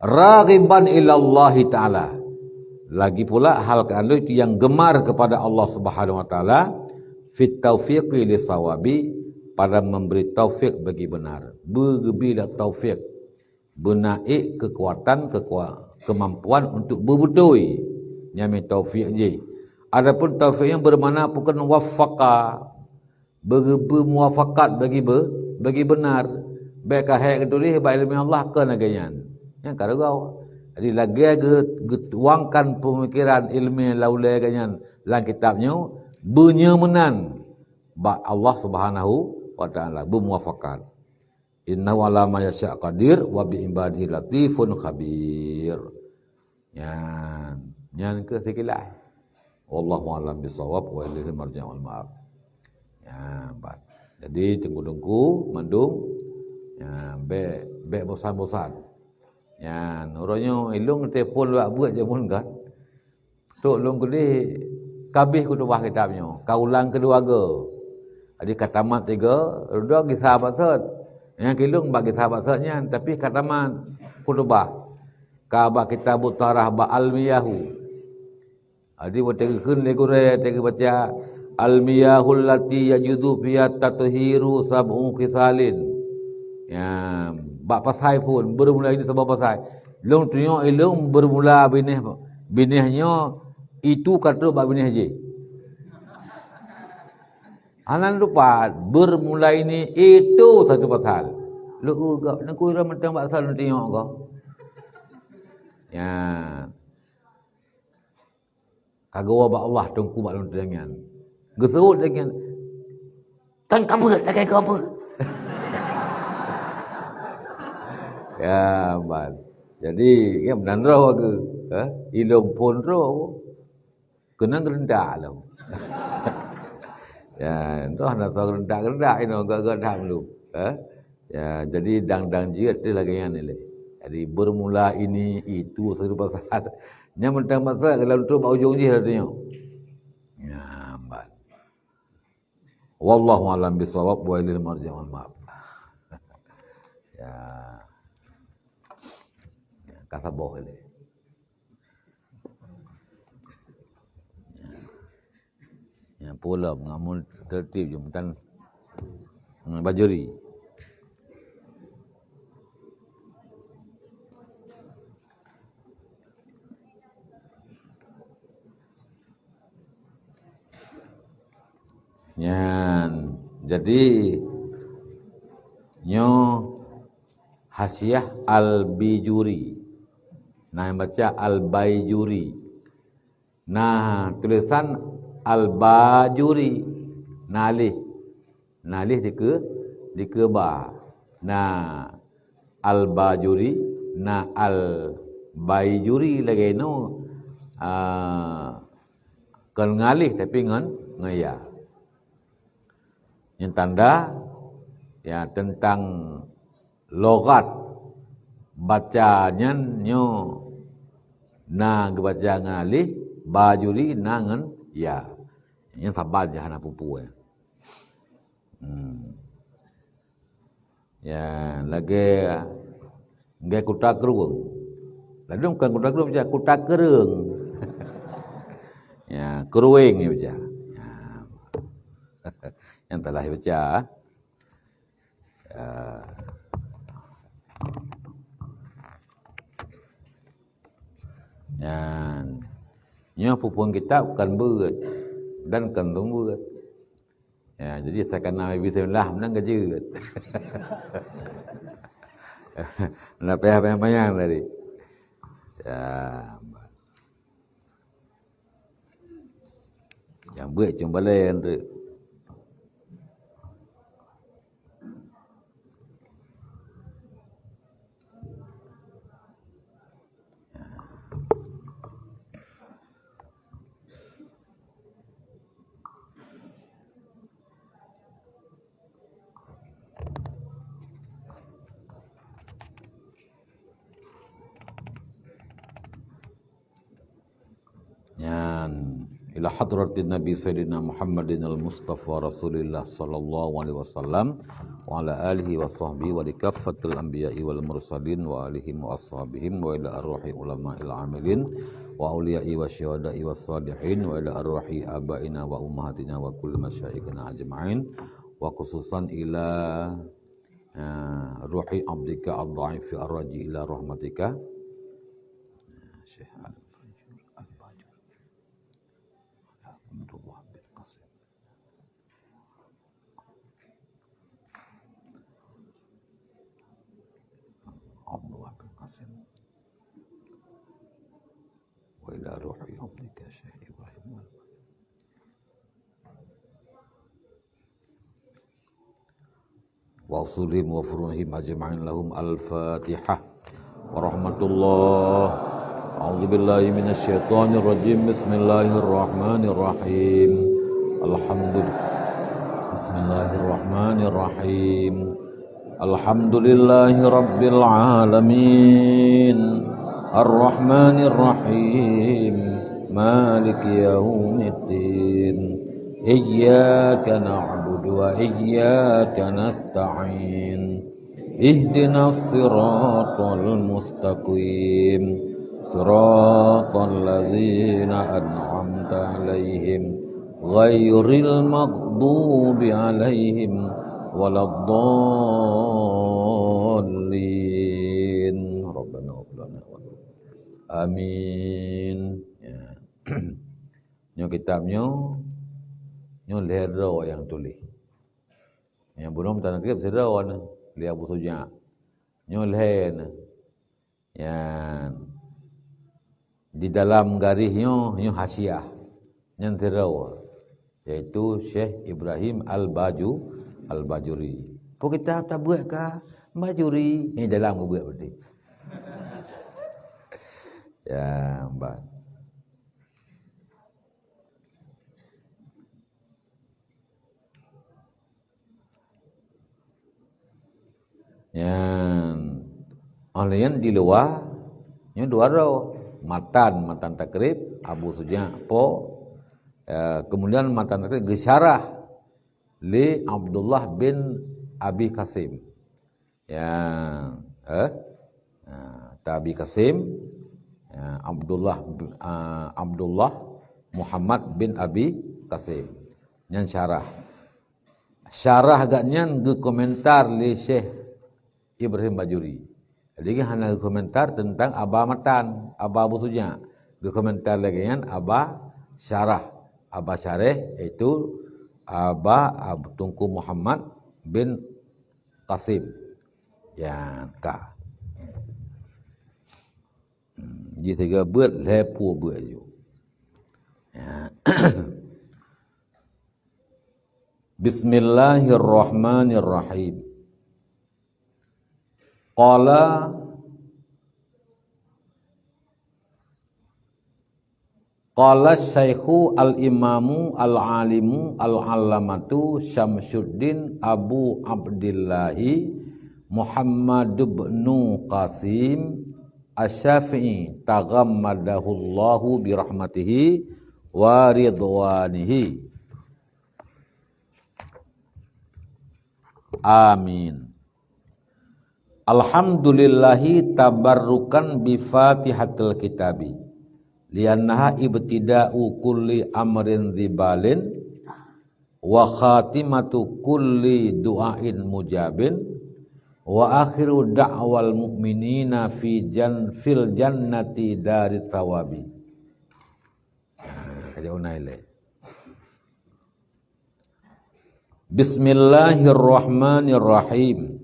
Raghiban ilallahi ta'ala. Lagi pula hal keuadaan lôn itu yang gemar kepada Allah Subhanahu wa taala, fit taufiqi li sawabi, pada memberi taufik bagi benar. Beugeubri dak taufik. Beunaék keukuatan, keukua-, keumampuan untuk beubeutôi. Nyan meunan taufik jih. Adapun taufik nyan beumakna bukan waffaqa. Beugeubri muwafakat bagi be-, bagi benar. Bék ka hék geutuléh bak ileumé Allah kon lagée nyan. Nyan ka reugoe. Jadi lagée geu-, geutuangkan peumikiran ileumé lam ulée geuh nyan lam kitab nyoe, beunyoe meunan bak Allah Subhanahu wa taala, beumuwafakat. Innahu ala ma yasya qadir wa bi ibadihi latifun khabir. Nyan, nyan keuh sikilas. Wallahu a'lam bissawab wa ilaihi marji'ul ma'ab. Nyan, ban. Jadi teungku-teungku mandum, nyan, bék, bék bosan-bosan. Nyan, uroe nyoe ilôn telepon luwak buet jameun kan. Trok lôn keudeh ka abéh kutubah kitab nyoe, ka ulang keudua goe. Jadi ka tamat tiga, rudong gisa bak sot. Nyang kilong bak kisah bak sat nyan, tapi ka tamat khutbah. Ka bak kitab Tarah bak Al-Miyahu. Jadi, watèe geukheun lé gurèe, watèe geubaca, "Al-miyahul lati yajuzu fiha tathiru sab'u khisalin." Ya, bak pasai phôn, bermula ini sabab pasai. Lôn tunyok ilôn bermula binéh, binéh nyoe itu ka trok bak binéh jih. Hana lupa, bermula ini itu satu pasal. Lu gak, nak kira mantong bak sal tunyok kau. Ya. Ka geuwoe bak Allah teungku bak lôn deungon. Geuseuôt deungon, "Kan ka beuet, lagèe ka beuet." Ya, ban. Jadi, ya, meunan droe wagu, eh, ilôn phôn droe. Keunan geureundak lom. Ya, droe na soe geureundak-geureundak inoe gak-gak tham lom. Eh? Ya, jadi dang-dang jeuet tu lagèe nyan ilèe. Jadi bermula ini itu satu pasal. Nyan mantong pasal kalau tu bak ujong jih dah tengok. Ya, ban. Wallahu a'lam bishawab wa ilaihil marji', mohon maaf. Ya. Ya, ka saboh ilèe. Ya, pulo ngamun tertib jeuem tan, hmm, bajuri. Nyan, jadi nyoe Hasyiah Al-Bijuri. Nah, nyang baca Al-Baijuri. Nah, tulisan Al-Bajuri. Nah, alih. Nah, alih dikeue, dikeue ba. Nah, Al-Bajuri, nah, Al-Baijuri lagèe nyoe. Ah, kon ngon alih tapi ngon, ngon ya. Nyang tanda, ya, teuntang lughat baca nyan nyoe na geubaca ngon alih, bajuri na ngon ya. Nyan saban jih hana peue-peue. Hmm. Ya, lagèe, lagèe kuta krueng. Ladôm bukan kuta krueng, baca kuta krueng. Ya, krueng ya baca. Ya. Nyang salah baca. Ya. Nyan. Nyoe peue-peue kitab kan beuet dan kan lôn beuet. Ya, jadi sakana bismillah meunan ka jeuet. Meunan payah panyang-panyang tadi. Ya. Nyang beuet cuma balèe tu. Nyan, ila hadratin Nabi Sayyidina Muhammadin al-Mustafa Rasulillah sallallahu alaihi wasallam, wa ala alihi wa sahbihi wa li kaffatil anbiya'i wal mursalin wa alihim wa ashabihim wa ila arwahi ulama'il amilin wa auliya'i wa syuhada'i wa salihin wa ila arwahi abaina wa ummahatina wa kulli masyayikhina ajma'in wa khususan ila, ah, ruhi abdika ad-dhaifi ar-raji ila rahmatika. Syekh Al-Bajur, Al-Bajur. Abdullah bin Qasim. Abdullah bin Qasim. Wa ila ruhi abdika Syekh Ibrahim Al-Bajur. Wa usulihim wa furu'ihim ajma'in. Lahum al-Fatihah. Warahmatullah. A'udzubillahi minasyaitonirrajim. Bismillahirrahmanirrahim. Alhamdulillah. Bismillahirrahmanirrahim. Alhamdulillahi rabbil alamin. Arrahmanirrahim. Maliki yaumiddin. Iyyaka na'budu wa iyyaka nasta'in. Ihdinas siratal mustaqim. Siratal ladzina an'amta 'alaihim ghairil maghdubi 'alaihim waladdallin. Rabbana ighfir lana wa Amin. Ya. Nyoe kitab nyoe, nyoe lhèe droe nyang tuléh. Nyang bunoe meutanakib sidroe nyoe, lé Abu Suja. Nyoe lhèe nyoe. Nyan. Di dalam garéh nyoe, nyoe hasyiah. Nyan sidroe, yaitu Syekh Ibrahim Al-Baju-, Al-Bajuri. Peue kitab tabeuet ka Bajuri? Nyan dalam geubeuet berarti. Ya, ban. Nyan. Óh lheueh nyan di luwa, nyoe dua droe. Matan, matan takrib, Abu Suja Po. Eh, kemudian matan takrib geusyarah lé Abdullah bin Abi Kasim. Ya, eh? Ha, Tabi Kasim, ya, Abdullah, ah, Abdullah Muhammad bin Abi Kasim. Nyan syarah. Syarah geuh nyan geukomentar lé Syekh Ibrahim Bajuri. Jadi, geuh hana geukomentar teuntang Aba Matan, Aba Abu Suja. Geukomentar lagèe nyan Aba Syarah, Aba Syareh, yaitu Aba Ab-, Teungku Muhammad bin Kasim. Ya, ka. Hmm, jih tiga buet, lhèe pue buet ju. Ya. Bismillahirrahmanirrahim. Qala Qala Syaikhu Al-Imamu Al-Alimu Al-Allamatu Syamsuddin Abu Abdillahi Muhammad ibnu Qasim Asy-Syafi'i taghammadahullahu birahmatihi wa ridwanihi. Amin. Alhamdulillahi tabarrukan bi Fatihatil Kitabi, li'annaha ibtida'u kulli amrin dzibalin wa khatimatu kulli du'ain mujabin wa akhiru da'wal mu'minina fi jan-, fil jannati darit thawabi. Nah, ka jeuet u na ilèe. Bismillahirrahmanirrahim.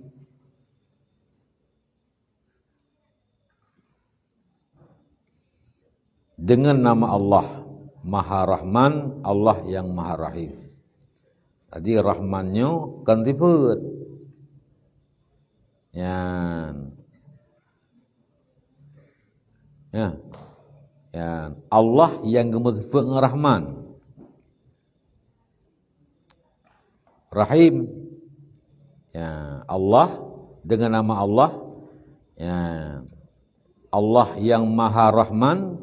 Dengan nama Allah, Maha Rahman, Allah yang Maha Rahim. Jadi, Rahman nyoe kon sifeut. Nyan. Ya. Ya, Allah nyang geumeusifeut ngon Rahman. Rahim. Ya, Allah, dengan nama Allah. Ya. Allah yang Maha Rahman,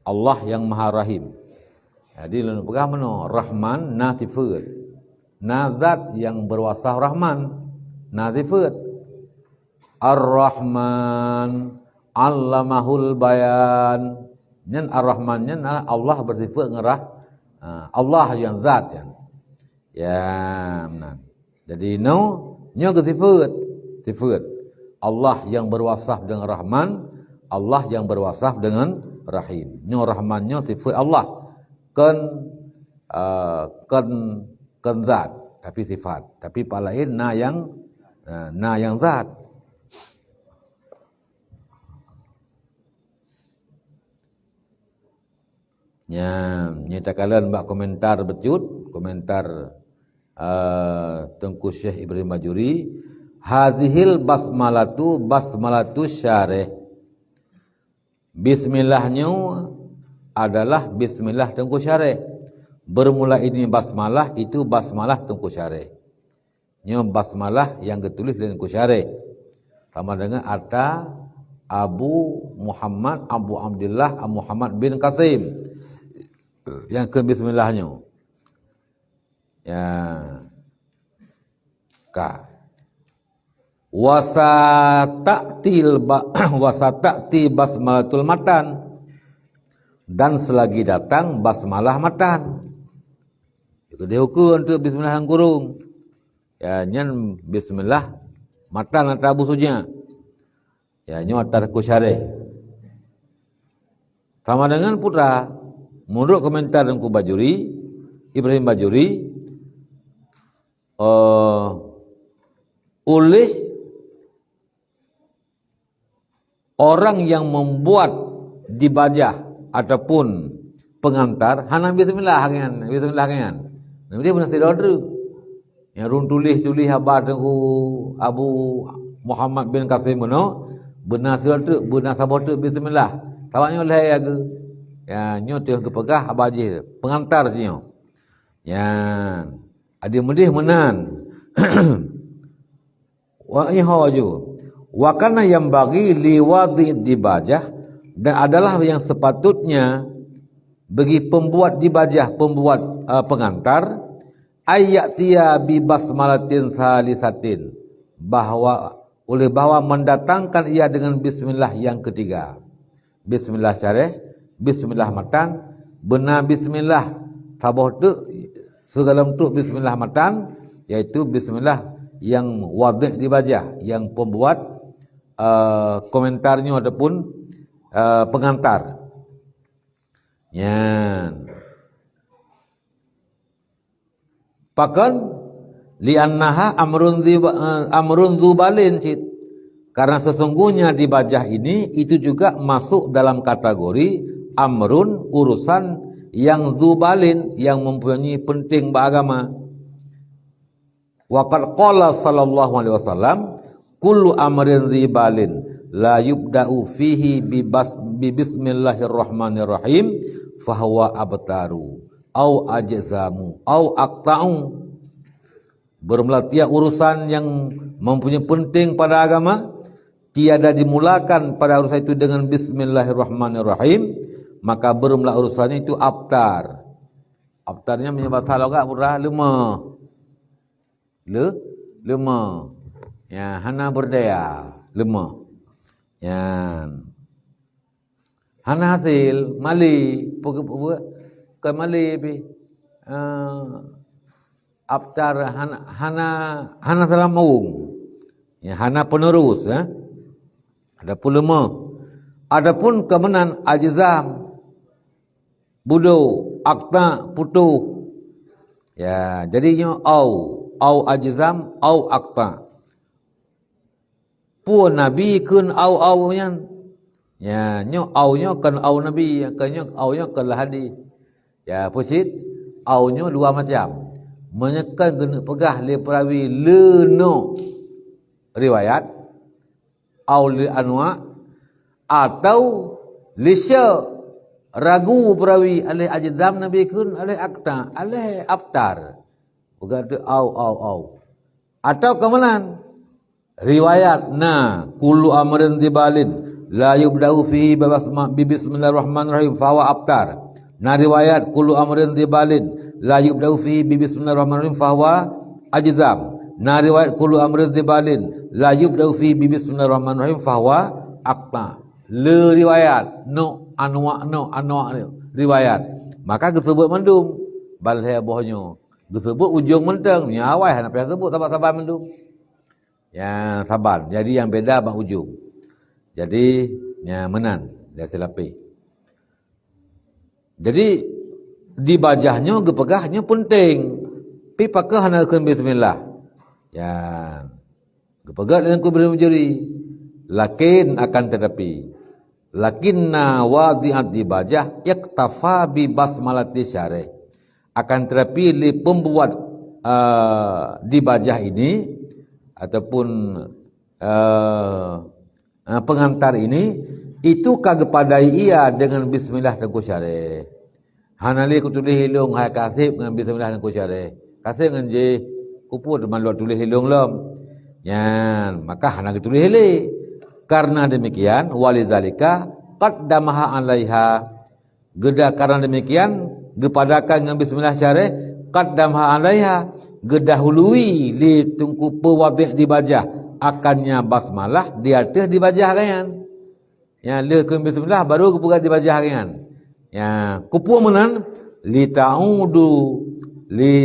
Allah yang Maha Rahim. Jadi, lôn peugah meunoe, Rahman na sifeut. Na zat nyang berwasaf Rahman, na sifeut. Ar-Rahman, 'allamahul bayan. Nyan Ar-Rahman nyan Allah bersifat ngon Rah-, ha, Allah nyang zat nyan. Ya, meunan. Jadi, nyoe, nyoe geusifeut, sifeut. Allah yang berwasaf dengan Rahman, Allah yang berwasaf dengan Rahim. Nyoe Rahman nyoe sifeut Allah. Kon, eh, kon, kon zat, tapi sifat. Tapi pat laén na nyang, eh, na nyang zat. Nyan, nyoe takalon bak komentar bacut, komentar, eh, Teungku Syekh Ibrahim Bajuri, "Hazihil basmalatu, basmalatu syareh." Bismillah nyoe adalah bismillah Teungku Syareh. Bermula ini basmalah, itu basmalah Teungku Syareh. Nyoe basmalah nyang geutuléh lé Teungku Syareh. Sama dengan ata Abu Muhammad, Abu Abdillah, Abu Muhammad bin Qasim. Nyang keu bismillah nyoe. Ya. Ka. Wasata'til ba-, wasata'ti basmalatul matan, dan selagi datang basmalah matan. Keudeh ukeue untuk bismillah nyang kurong. Ya, nyan bismillah matan ata Abu Suja. Ya, nyoe ata Teungku Syareh. Sama dengan putra, menurut komentar Teungku Bajuri, Ibrahim Bajuri, eh, oleh orang yang membuat dibajah ataupun pengantar hana bismillah nyan, bismillah nyan. Nah, dia beuna sidroe treuk. Nyang rhun tuléh-tuléh haba Teungku Abu Muhammad bin Kasim meunoe, beuna sidroe treuk, beuna saboh treuk bismillah. Sabab nyoe lhée ya geu. Ya, nyoe teuh geupeugah haba jih, pengantar jih nyoe. Nyan, adik meudeh meunan. Wa ihoju. Wa kana yanbaghi li wadhi'id dibajah, dan adalah yang sepatutnya bagi pembuat dibajah, pembuat, eh, pengantar, ayya'tiya bi basmalatin salisatin, bahwa, oleh bahwa mendatangkan ia dengan bismillah yang ketiga. Bismillah syareh, bismillah matan, beuna bismillah saboh teuk, sigohlom treuk bismillah matan, yaitu bismillah nyang wadhih dibajah, nyang pembuat, eh, komentar nyoe ataupun, eh, pengantar. Nyan. Pakon? Li'annaha amrun dzi-, eh, amrun dzubalin cit. Karena sesungguhnya dibajah ini itu juga masuk dalam kategori amrun, urusan, yang dzubalin, yang mempunyai penting bak agama. Wa qad qala sallallahu alaihi wasallam, "Kullu amrin dzi balin la yubda'u fihi bi bas-, bi bismillahirrahmanirrahim fahuwa abtaru au ajzamu au aqta'u." Bermula tiap urusan yang mempunyai penting pada agama, tiada dimulakan pada urusan itu dengan bismillahirrahmanirrahim, maka bermula urusannya itu abtar. Abtarnya meunyoe basa logat peugah leumah. Le-, leumah. Ya, hana berdaya, leumah. Nyan. Hana hasil, malée, pe-, pe-, pe-, bukan malée pih. Eh, abtar hana, hana, hana salam mawung. Ya, hana penerus, ya. Adapun leumah. Adapun keumenan ajzam, budo, akta, putoh. Ya, jadi nyoe au, au ajzam, au akta. Peue Nabi kheun au-au nyan? Ya, nyoe au nyoe kon au Nabi, kon nyoe au nyoe kon hadis. Ya, peue cit? Au nyoe dua macam. Meunyoe kon geuneuk peugah lé peurawi leunoe riwayat, au li anwa, atau li sya, ragu peurawi, aléh ajzam Nabi kheun, aléh akta, aléh abtar. Peugah tu au, au, au. Atau keumenan, riwayat na, "Kullu amrin dzibalin la yubda'u fihi bi basma-, bi bismillahirrahmanirrahim fahuwa abtar." Na riwayat, "Kullu amrin dzibalin la yubda'u fihi bi bismillahirrahmanirrahim fahuwa ajzam." Na riwayat, "Kullu amrin dzibalin la yubda'u fihi bi bismillahirrahmanirrahim fahuwa aqta." Le riwayat, nok anwa, nok anwa riwayat. Maka geuseubut mandum. Ban lhée boh nyoe. Geuseubut ujong mantong. Nyoe awai hana payah seubut saban-saban mandum. Ya, saban. Jadi nyang beda bak ujong. Jadi, ya, meunan. Ya, silapeh. Jadi, di bajah nyoe geupeugah nyoe penting. Pi pakon hana kheun bismillah. Ya. Geupeugah lé Teungku Ibrahim Bajuri. Lakin, akan tetapi. Lakinna wadhi'ad dibajah iktafa bi basmalati syarih. Akan tetapi, lé pembuat, eh, dibajah ini, ataupun, eh, eh, pengantar ini, itu ka geupadai ia dengan bismillah Teungku Syareh. Hana lé kutuléh ilong hai kaseb ngon bismillah Teungku Syareh. Kaseb ngon jih, kupeue teuma lôn tuléh ilong lom. Nyan, maka hana geutuléh lé. Karena demikian, walidzalika qaddamaha 'alaiha. Geudah karena demikian, geupadakan ngon bismillah syareh, qaddamaha 'alaiha, geudahului lé Teungku peuwadéh dibajah, akannya basmalah di ateueh di bajah geuh nyan. Nyan lheueh keu bismillah baru geupeugah di bajah geuh nyan. Nyan, keupeue meunan? Li ta'udu li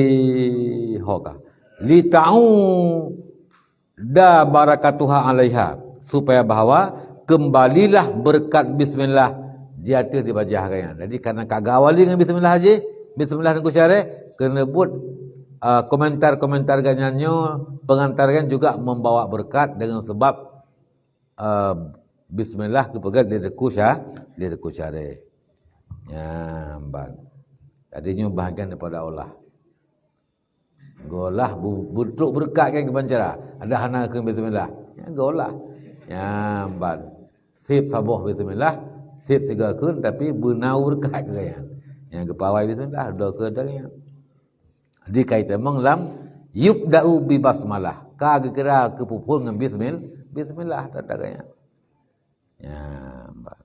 hoka. Li ta'uda barakatuha 'alaiha, supaya bahwa kembalilah berkat bismillah di ateueh di bajah geuh nyan. Jadi karena ka geuawali ngon bismillah jih, bismillah nungku syaré, keuneuk buet, ah, komentar-komentar geuh nyan nyoe, pengantar geuh nyan juga membawa berkat dengan sebab, ah, bismillah geupeugah di teungku sya-, di teungku syaré. Nyan ban. Jadi nyoe bahagian daripada Allah. Geulah bu-, butrok beureukat kan keubancara. Ada hana keu bismillah. Nyan geulah. Nyan ban. Sép saboh bismillah, sép sigoe kheun, tapi beuna beureukat keu gaya. Nyan geupawai bismillah, doa keu doa nyan. Di kai tamong lam yubda'u bi basmalah. Ka geukira keu peuphon ngon bismil-, bismillah, tata gaya. Ya, ba-,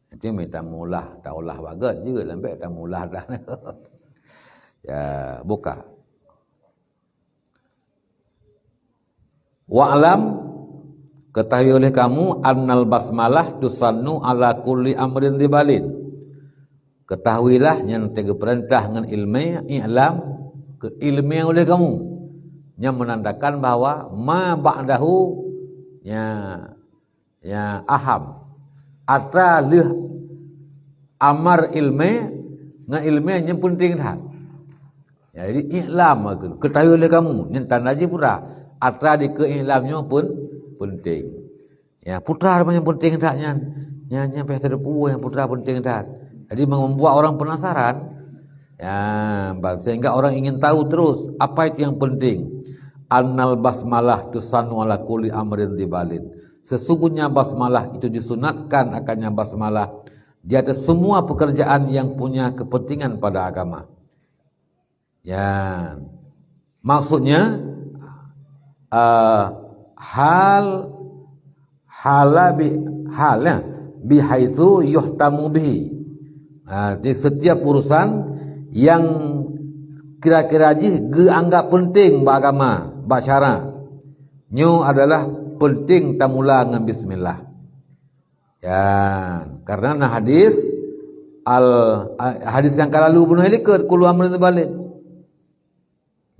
nanti mita mulah, taulah bagat juga lambek tamulah dah. Ya, buka. Wa'lam, ketahui oleh kamu, annal basmalah tusannu ala kulli amrin dzibalin. Ketahuilah nyan teugeperintah ngon ilmé, i'lam, ke ilmé oleh kamu. Nyan menandakan bahwa ma ba'dahu, ya, ya, aham. Atra lheueh amar ilmé, ngon ilmé nyan penting that. Ya, jadi i'lam, ketahui oleh kamu, nyan tanda jih putra. Atra dikeue i'lam nyoe pun penting. Ya, putra nyang penting that nyan. Nyan, nyan payah teudepu nyang putra penting that. Jadi membuat orang penasaran. Ya, ba-, sehingga orang ingin tahu terus apa itu yang penting. Annal basmalah tusannu ala kulli amrin dzibalin. Sesungguhnya basmalah itu disunatkan akannya basmalah di atas semua pekerjaan yang punya kepentingan pada agama. Ya. Maksudnya, eh, hal, hala bi-, hal, ya, bihaitsu yuhtamu bihi. Ah, di setiap urusan yang kira-kira jih geuanggap penting bak agama, bak syarak. Nyoe adalah penting tamula ngon bismillah. Ya, karena na hadis al-, a-, hadis nyang ka lalu bunoe likot, kullu amrin dzin balin.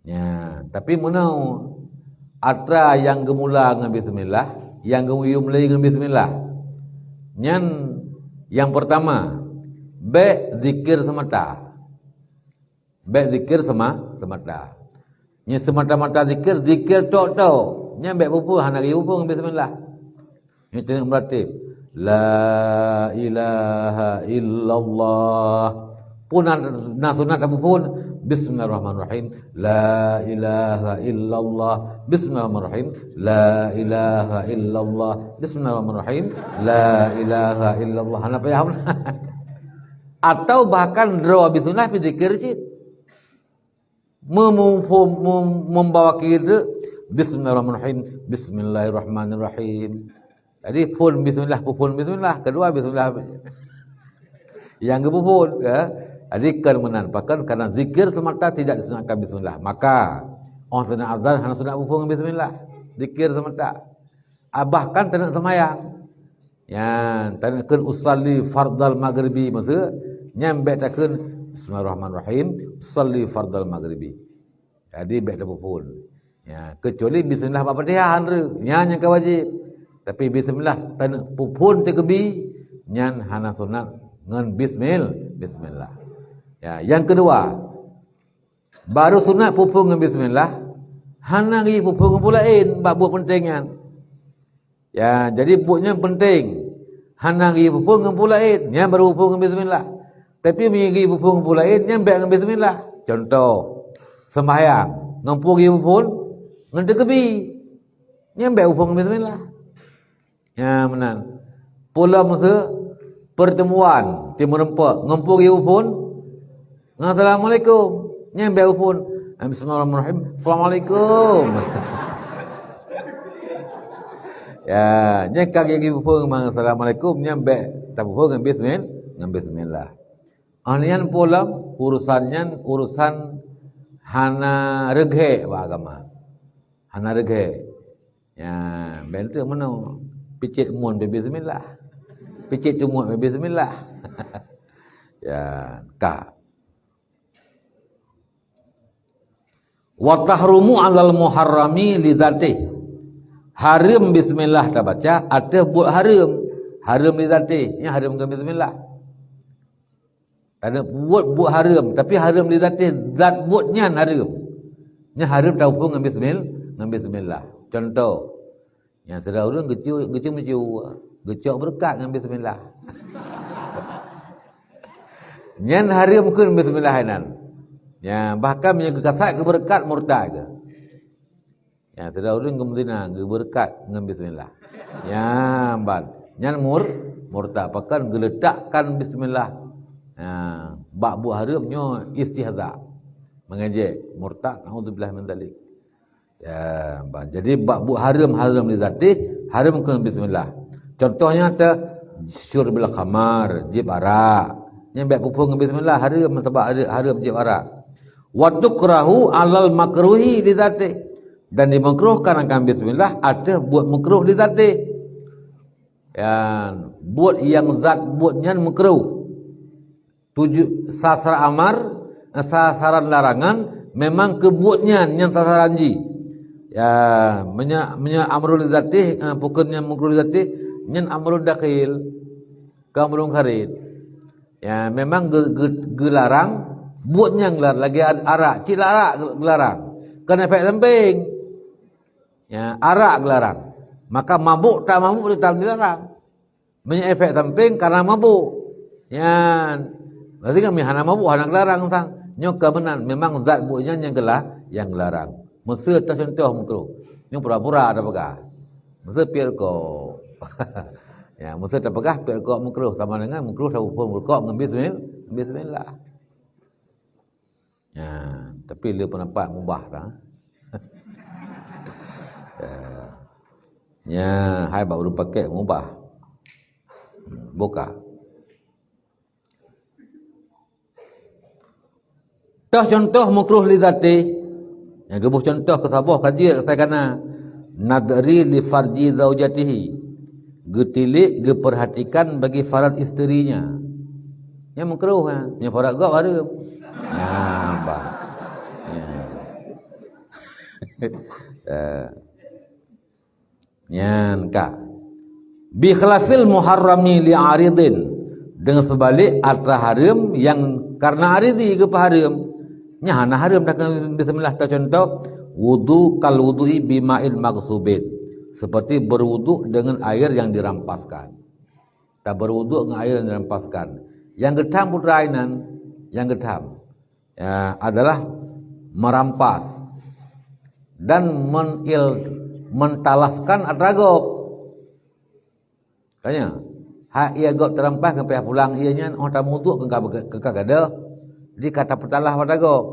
Ya, tapi meunoe atra nyang geumula ngon bismillah, nyang geuyue mulai ngon bismillah. Nyan nyang pertama, bèk zikir semata. Bèk zikir sema-, semata. Nyan semata-mata zikir, zikir tok-tok. Nyan bèk peuphon, hana geuyue peuphon ngon bismillah. Nyan teuneuk meuratéb. La ilaha illallah. Pun na, na sunat tapeuphon, bismillahirrahmanirrahim. La ilaha illallah. Bismillahirrahmanirrahim. La ilaha illallah. Bismillahirrahmanirrahim. La ilaha illallah. Hana payah. Atau bahkan droe bismillah pih zikir cit. Mem-, mem-, mem-, membawa kira, bismillahirrahmanirrahim. Bismillahirrahmanirrahim. Jadi phon bismillah, phon bismillah, kedua bismillah. Nyang geupeuphon, ya. Jadi kan meunan, bahkan karena zikir semata tidak disunatkan bismillah. Maka, oh teuneuk azan hana sunat peuphon bismillah. Zikir semata. Ah, bahkan teuneuk seumayang. Nyan, teuneuk kheun usalli fardal maghribi, maksud nyan bèk takheun, bismillahirrahmanirrahim, usalli fardal maghribi. Jadi bèk tapeuphon. Ya, kecuali bismillah bak Fatihah, nyan nyang ka wajéb. Tapi bismillah teuneuk peuphon teukeubie, nyan hana sunat ngon bismil-, bismillah. Ya, nyang keudua, baru sunat peuphon ngon bismillah, hana geuyue peuphon ngon peue laén bak buet peunteng nyan. Ya, jadi buet nyan peunteng. Hana geuyue peuphon ngon peue laén, nyan baru peuphon ngon bismillah. Tapi meunyo geuyue peuphon ngon peue laén, nyan bèk ngon bismillah. Contoh, sembahyang, ngon peue geuyue peuphon? Ngon teukeubie. Nyan bèk peuphon ngon bismillah. Ya, meunan. Peue lom meuseu pertemuan, timeureumpok, ngon peue geuyue peuphon? Ngon assalamualaikum. Nyan bèk peuphon. Bismillahirrahmanirrahim. Assalamualaikum. Ya, nyan ka geuyue peuphon ngon assalamualaikum, nyan bèk tapeuphon ngon bismil-, ngon bismillah. Ah, nyan peue lom, urusan nyan urusan hana reugèt bak agama. Hana reugèt. Ya, bentuk mana? Picit mun bibit bismillah. Picit cumut bibit bismillah. Ya, ka. Wa tahrumu alal muharrami li dzatih. Hareuem bismillah tabaca ateueh buet hareuem. Hareuem li dzatih, nyan hareuem keu bismillah. Ada buet, buet hareuem, tapi hareuem li dzatih, zat buet nyan hareuem. Nyan hareuem taupung ngon bismil-, ngon bismillah. Contoh, nyang sidroe ureueng geucu-, geucum-cum, geucok beureukat ngon bismillah. Nyan hareuem kheun bismillah inan. Ya, bahkan meunyoe geukasat keu beureukat murtad keu. Ya, sidroe ureueng geumeuzina, geubeureukat ngon bismillah. Ya, ban. Nyan mur-, murtad. Pakon geuletakkan bismillah. Ya, bak buet hareuem nyoe istihza. Mengejek, murtad, naudzubillah min dzalik. Ya, ban. Jadi, bak buet hareuem, hareuem li dzatih, hareuem keu bismillah. Contoh nyata, syurbil khamar, jieb arak. Nyan bèk peuphon ngon bismillah, hareuem, sabab hareuem jieb arak. Wa tukrahu alal makruhi li dzatih. Dan dimakruhkan akan bismillah ateueh buet makruh li dzatih. Ya, buet nyang zat buet nyan makruh. Tuju-, sasaran amar, sasaran larangan memang keu buet nyan nyang sasaran jih. Ya, meunyoe, meunyoe amrun li dzatih, eh, pakon nyang makruh li dzatih, nyan amrun dakhil, keu amrun kharij. Ya, memang ge-, ge-, geularang buet nyang geular-, lagèe ad-, arak, cit arak geularang. Kan efek samping. Ya, arak geularang. Maka mabuk tak mabuk tetap dilarang. Meunyoe efek samping karena mabuk. Nyan. Berarti kan hana mabuk, hana geularang sang. Nyoe ka meunan, memang zat buet nyan nyang geulah-, nyang geularang. Meuseu teucontoh makruh. Nyoe pura-pura tapeugah. Meuseu piep rukok. Ya, meuseu tapeugah piep rukok makruh sama dengan makruh taupung rukok ngon bismil-, bismillah. Ya, tapi le pendapat mubah dah. Ya. Ya, hai bak ureueng pakèk mubah. Buka. Toh contoh makruh li dzatih. Nyang geuboh contoh keu saboh ka jeuet asai kana. Nadhri li farji zaujatihi. Geutilik, geupeurhatikan bagi faraj isterinya. Nyan makruh, ha. Nyan faraj gob hareuem. Nyan, bah. Nyan. Eh. Nyan ka. Bi khilafil muharrami li aridin. Deungon seubalik atra hareuem nyang karena aridi geupeuhareuem. Nyan hana hareuem dah keu bismillah, ta contoh, wudu kal wudu'i bima'in maghsubin. Seperti berwudu dengan air yang dirampaskan. Ta berwudu dengan air yang dirampaskan. Nyang geutham putra inan, nyang geutham. Ya, adalah merampas dan menil-, mentalafkan atra gob. Tanya, hak ié gob teurampas keu payah pulang ié nyan, oh tamuduk keu ka, keu ka gadôh, di ka tapeutalaf atra gob.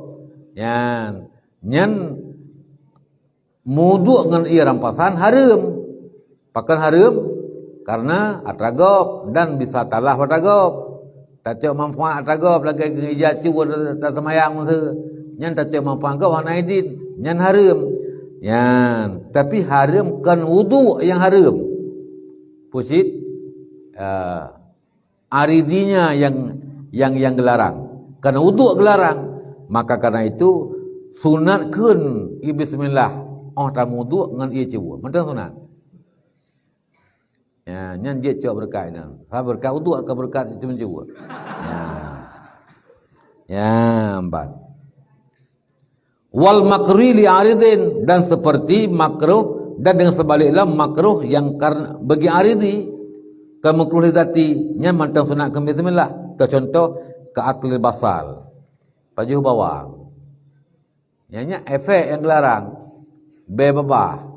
Nyan, nyan Muduk ngon ié rampasan hareuem. Pakon hareuem? Karena atra gob dan bisa talah atra gob. Tacok manfaat atra gob lagèe geujak cu taseumayang meuseu. Nyan tacok manfaat gob hana idin. Nyan hareuem. Nyan, tapi hareuem kon wuduk nyang hareuem. Peue cit? Ah, aridinya nyang, nyang, nyang geularang. Karena uduk geularang, maka karena itu sunat kheun i bismillah, oh tamuduk ngon ié ceuwoe. Mantong sunat. Ya, nyan jeuet cok beureukat nyan. Ha, beureukat uduk ka beureukat ié ceuwoe. Ya. Ya, empat. Wal makruhi li aridin, dan seperti makruh, dan dengan sebaliknya makruh yang karena bagi aridi, ke makruh li dzati, nyan mantong sunat keu bismillah. Ke contoh, ke akli basal, pajoh bawang. Nyan, nyan efek nyang geularang, bée babah.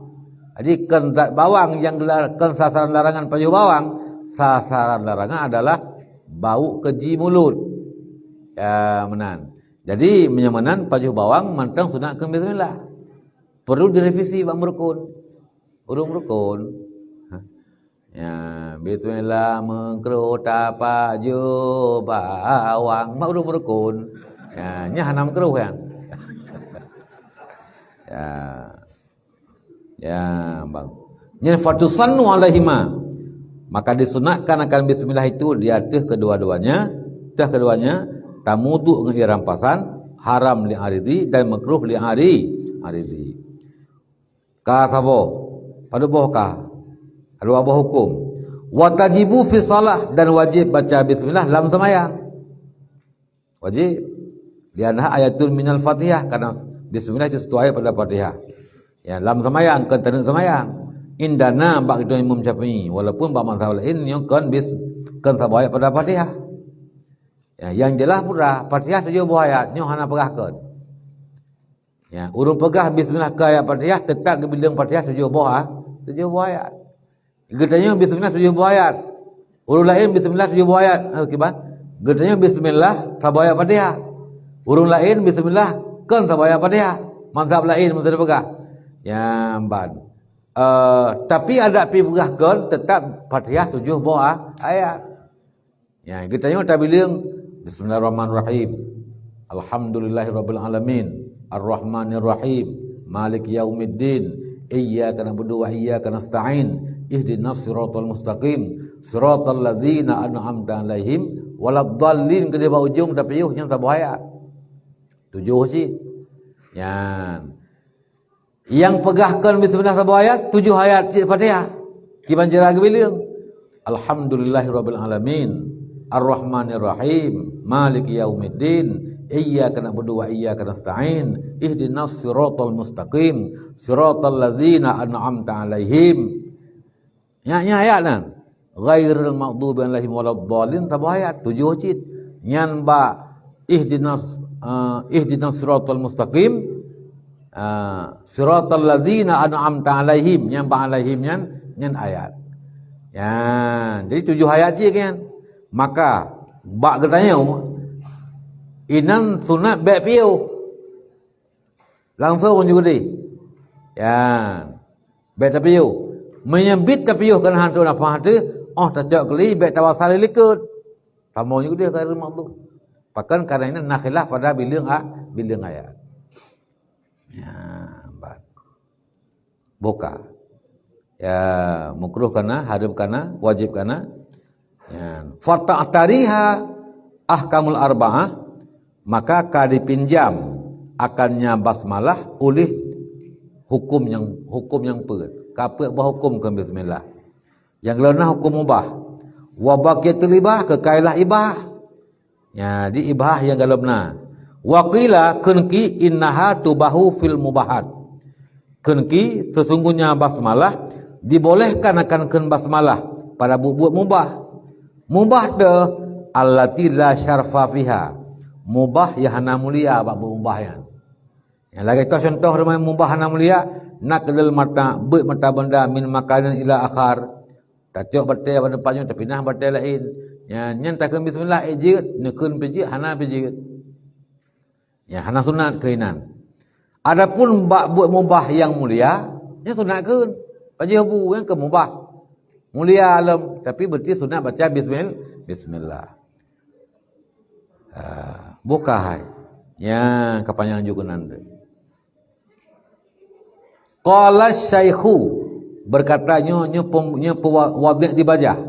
Jadi, kon zat bawang nyang geular-, kon sasaran larangan pajoh bawang, sasaran larangan adalah bau keji mulut. Ya, meunan. Jadi, meunyoe meunan pajoh bawang mantong sunat keu bismillah. Perlu direvisi bak meurukon. Ureueng meurukon. Ya, bismillah meukruh tapajoh bawang. Mak ureueng meurukon. Ya, nyan hana meukruh nyan. Ya. Ya, bang. Nyan fatusannu alaihima. Maka disunatkan akan bismillah itu di atas kedua-duanya, atas keduanya, tamudu ngon air rampasan, haram li aridi dan makruh li ari, aridi. Ka saboh, padub boh ka. Dua boh hukum. Wa tajibu fi shalah, dan wajib baca bismillah lam semayang. Wajib. Liannaha ayatun minal Fatihah, karena bismillah itu satu ayat pada Fatihah. Ya, lam semayang, kon taneuk semayang. Indana bak geutanyoe Imam Syafi'i, walaupun bak mazhab lain nyoe kon bis-, kon saboh ayat pada Fatihah. Ya, yang jelas pura, Fatihah tujoh boh ayat, nyoe hana peugah kon. Ya, ureuëng peugah bismillah keu ayat Fatihah, teutap geubilang Fatihah tujoh boh, ah, tujoh boh ayat. Geutanyoe bismillah tujoh boh ayat. Ureuëng laén bismillah tujoh boh ayat. Eh, kiban? Geutanyoe bismillah saboh ayat Fatihah. Ureuëng laén bismillah kon saboh ayat Fatihah. Mazhab laén meusaboh peugah. Nyan ban. Eh, tapi adak pi peugah kon teutap Fatihah tujoh boh a-, ayat. Ya, geutanyoe tabilang, "Bismillahirrahmanirrahim. Alhamdulillahirabbil alamin. Arrahmanirrahim. Maliki yaumiddin. Iyyaka na'budu wa iyyaka nasta'in. Ihdinas siratal mustaqim. Siratal ladzina an'amta 'alaihim waladdallin." Keudeh bak ujong tapiôh nyan saboh ayat. Tujoh cit. Nyan. Nyang peugah kon bismillah saboh ayat, tujoh ayat cit Fatihah. Kiban cara geubilang. Alhamdulillahirabbil alamin. Arrahmanirrahim. Maliki yaumiddin. Iyyaka na'budu wa iyyaka nasta'in. Ihdinas siratal mustaqim. Siratal ladzina an'amta 'alaihim. Nyan, nyan ayat nyan. Ghairil maghdubi 'alaihim waladdallin, saboh ayat, tujoh cit. Nyan bak ihdinas, eh, ihdinas siratal mustaqim, eh, siratal ladzina an'amta 'alaihim, nyan bak 'alaihim nyan, nyan ayat. Nyan, jadi tujoh ayat cit kan. Maka, bak geutanyoe, inan sunat bèk piôh. Langsong ju geude. Ya. Bèk tapiôh. Meunyoe bit tapiôh keunan hantom nafah teuh, óh tacok keuli bèk tawasal likot. Tamong ju geude ka makbul. Pakon karena na khilaf pada bileung a-, bileung ayat. Ya, bat. Boh ka. Ya, makruh kana, haram kana, wajib kana. Ya. Fata'tariha ahkamul arba'ah, maka ka dipinjam akannya basmalah oleh hukum nyang, hukum nyang peuet. Ka peuet boh hukum keu bismillah. Nyang lom na hukum mubah. Wa baqiyatul ibah, keu kailah ibah. Ya, di ibah nyang golom na. Wa qila, kheun ki, innaha tubahu fil mubahat. Kheun ki, sesungguhnya basmalah dibolehkan akan kheun basmalah pada buet-buet mubah. Mubah teuh allati la syarfa fiha. Mubah nyang hana mulia bak buet mubah nyan. Nyang lagèe toh contoh teuma mubah hana mulia, naqlul mata', beuet mata benda min makanin ila akhar. Tacok batèe bak teumpat nyoe, tapinah batèe laén. Nyan, nyan takheun bismillah, eh, jeuet, neukheun pih jeuet, hana pih jeuet. Nyan hana sunat keuh inan. Adapun bak buet mubah nyang mulia, nyan sunat kheun. Pajoh bu, nyan keu mubah. Mulia lom, tapi beutôi sunat baca bismil-, bismillah. Ah, boh ka hai. Nyan ka panyang ju keunan tu. Qala syaikhu, berkata nyoe, nyoe pem-, nyoe pewa-, wadih di bajah.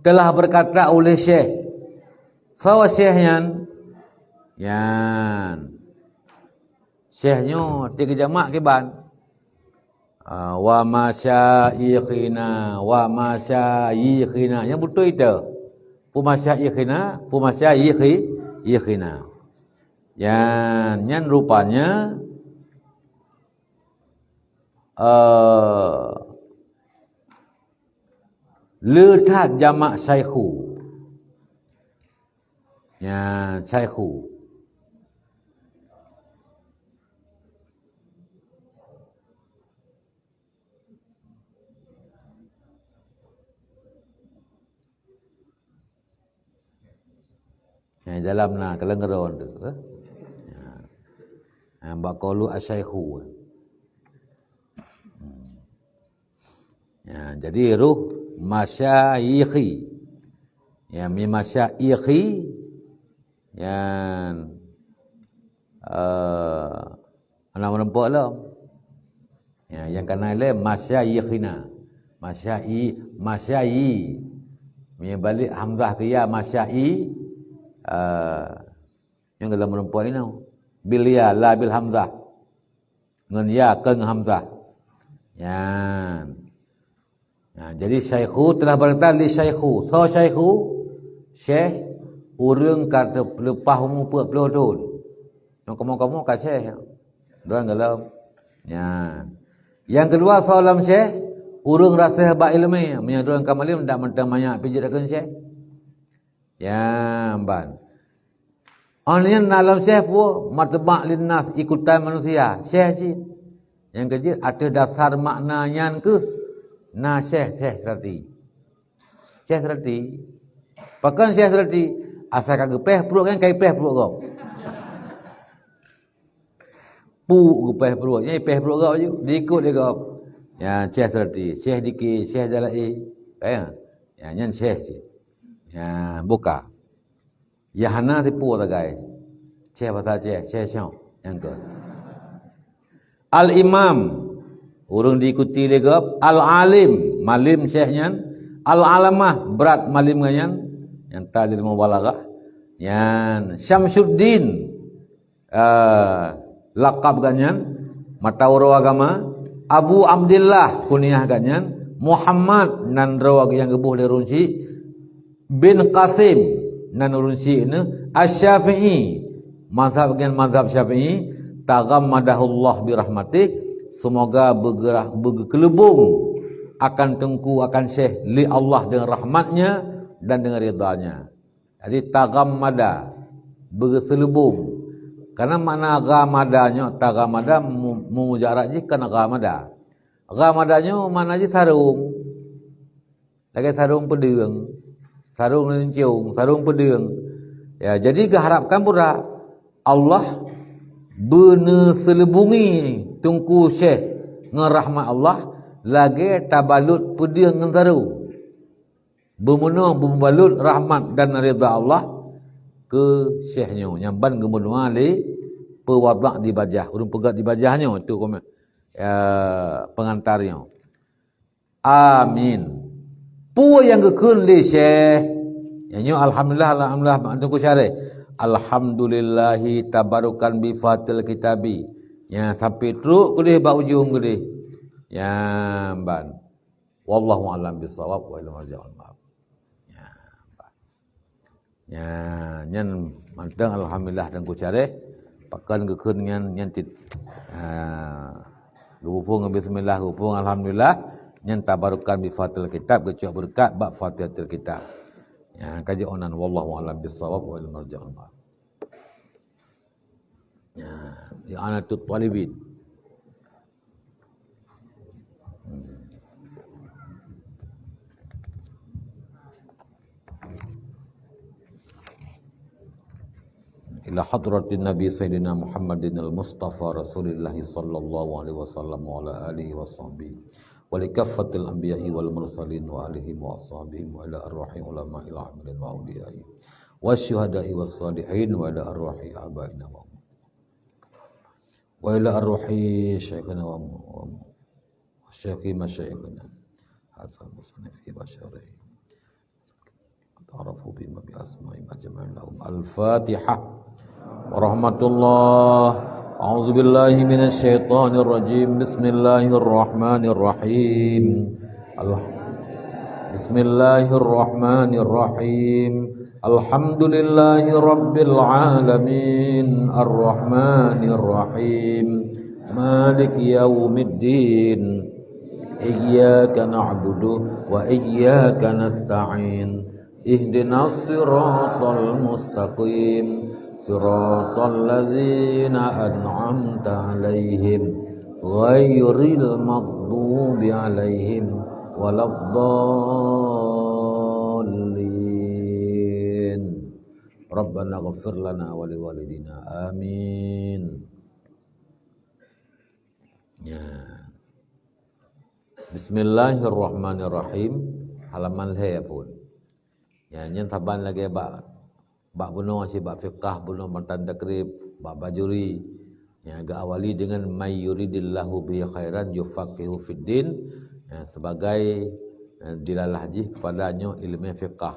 Telah berkata oleh syekh. Soe syekh nyan? Nyan. Syekh nyoe tiga jamak kiban. Ah, wa masyaikhina, wa masyayikhina. Nyang beutôi itu. Pu masyaikhina, pu masyayikhi-, yikhina. Nyan, nyan rupanya, eh, le that jamak syaikhu. Nyan, syaikhu. Nyang dalam na, kaleng keudroe tu, eh. Ya. Ha, bak qaulu asyaikhu. Hmm. Ya, jadi ruh masyayikhi. Ya, mi masyayikhi. Yan, eh, Hana meureumpok lom. Ya, nyang kana lé masyayikhina. Masyayi, masyayi. Meunyoe balik hamzah keu ya, masyayi. Ah, nyang dalam meureumpok inoe. Bil ya, la bil hamzah. Ngon ya, keu ngon hamzah. Nyan. Nah, jadi syaikhu telah berkata li syaikhu. Soe syaikhu? Syekh, ureueng ka teuleupah umu peuet ploh thon. Nyoe kamoe-kamoe ka syekh. Droen gohlom. Nyan. Nyang keudua, soe lom syekh? Ureueng raséh bak ileumé. Meunyoe droen ka malém, dak mantong manyak pih jeuet keu syekh. Ya, ban. Oh, nyan na lom syekh peue? Martabah linnas, ikutan manusia. Syekh cit. Nyang keujeuet, ateueh dasar makna nyan keuh na syekh, syekh seurati. Syekh seurati. Pakon syekh seurati? Asai ka geupéh pruet nyan, ka ipéh pruet gob. Pu geupéh pruet, nyan ipéh pruet gob ju, diikot lé gob. Ya, syekh seurati, syekh dikir, syekh jalai. Ka ya? Ya, nyan syekh cit. Ya, buka. Ya hana tipu sagai. Syekh basa Aceh, syekh syok. Nyang keu. Al-Imam, ureueng diikuti lé gob. Al-Alim, malém syekh nyan. Al-Alamah, brat malém geuh nyan. Nyang ta lil mubalaghah. Nyan, Syamsuddin, eh, lakab geuh nyan. Mata uroe agama. Abu Abdillah, kunyah geuh nyan. Muhammad, nan droe nyang geuboh lé ureueng chik. Bin Qasim, nan ureueng chik nyoe, Asy-Syafi'i, mazhab ngon mazhab Syafi'i, taghammadahullah birahmatih, semoga beugeurah-, beugeukeulubong akan teungku, akan syekh lé Allah deungon rahmat-Nya dan deungon ridha-Nya. Jadi, taghammada, beugeuseulubong. Karena makna ghamada nyoe, taghammada mu-, mujarad jih kan ghamada. Ghamada nyoe makna jih sarong. Lagée sarong peudeueng, sarong lincong, sarong peudeueng. Ya, jadi geuharapkan pura Allah beuneuseulubongi Teungku Syekh ngon rahmat Allah lagée tabalot peudeueng ngon sarong. Beumeunoe beumeubalot rahmat dan ridha Allah keu Syekh nyoe nyang ban geumeunoe lé peuwadak di bajah, ureuëng peugét di bajah nyoe tu keume-, ya, peungantar nyoe. Amin. Peue nyang geukheun lé Syekh? Nyoe alhamdulillah, alhamdulillah, bak Teungku Syareh. Alhamdulillahi tabarukan bi fatil kitabi. Nya sampai trok keudeh bak ujong keudeh. Nya ban. Wallahu a'lam bissawab wa ilaihi marji'ul ma'ab. Nya ban. Nya, nyan mantong alhamdulillah Teungku Syareh, pakon geukheun nyan, nyan cit, ah, geupeuphon ngon bismillah, geupeuphon alhamdulillah, nyan tabarukan bi fatil kitab, geucok beureukat bak fatihatil kitab. Nya, ka jeuet onan, wallahu a'lam bissawab wa ilaihi marji'ul ma'ab. Ya, i'anatut thalibin. Ila hadratin Nabi Sayyidina Muhammadin al-Mustafa Rasulillah sallallahu alaihi wasallam wa ala alihi wa sahbihi wa li kaffatil anbiya'i wal mursalin wa alihim wa ashabihim wa ila arwahi ulama'il amilin wa awliya'ihim wa syuhada'i was salihin wa ila arwahi abaina wa, wa ila arwahi syaikhina wa, wa, wa syaikhina syaikhina Hasan Musannif wa syarih. Ta'arafu bima bi asma'ihim ajma'in lahum. Al-Fatihah. Warahmatullah. A'udzubillahi minasyaitonirrajim. Bismillahirrahmanirrahim. Al-, Bismillahirrahmanirrahim. Alhamdulillahi rabbil alamin. Arrahmanirrahim. Maliki yaumiddin. Iyyaka na'budu wa iyyaka nasta'in. Ihdinas siratal mustaqim. Siratal ladzina an'amta 'alaihim ghairil maghdubi 'alaihim waladdallin. Rabbana ighfir lana wa liwalidina. Amin. Ya. Bismillahirrahmanirrahim. Halaman lhée phon. Ya, nyan saban lagée bak, bak bunoe cit bak fiqah, bunoe matan takrib, bak bajuri, Ya, geuawali dengan may yuridillahu bihi khairan yufaqihu fiddin, ya, sebagai, eh, dilalah jih kepada nyoe ilmu fiqah.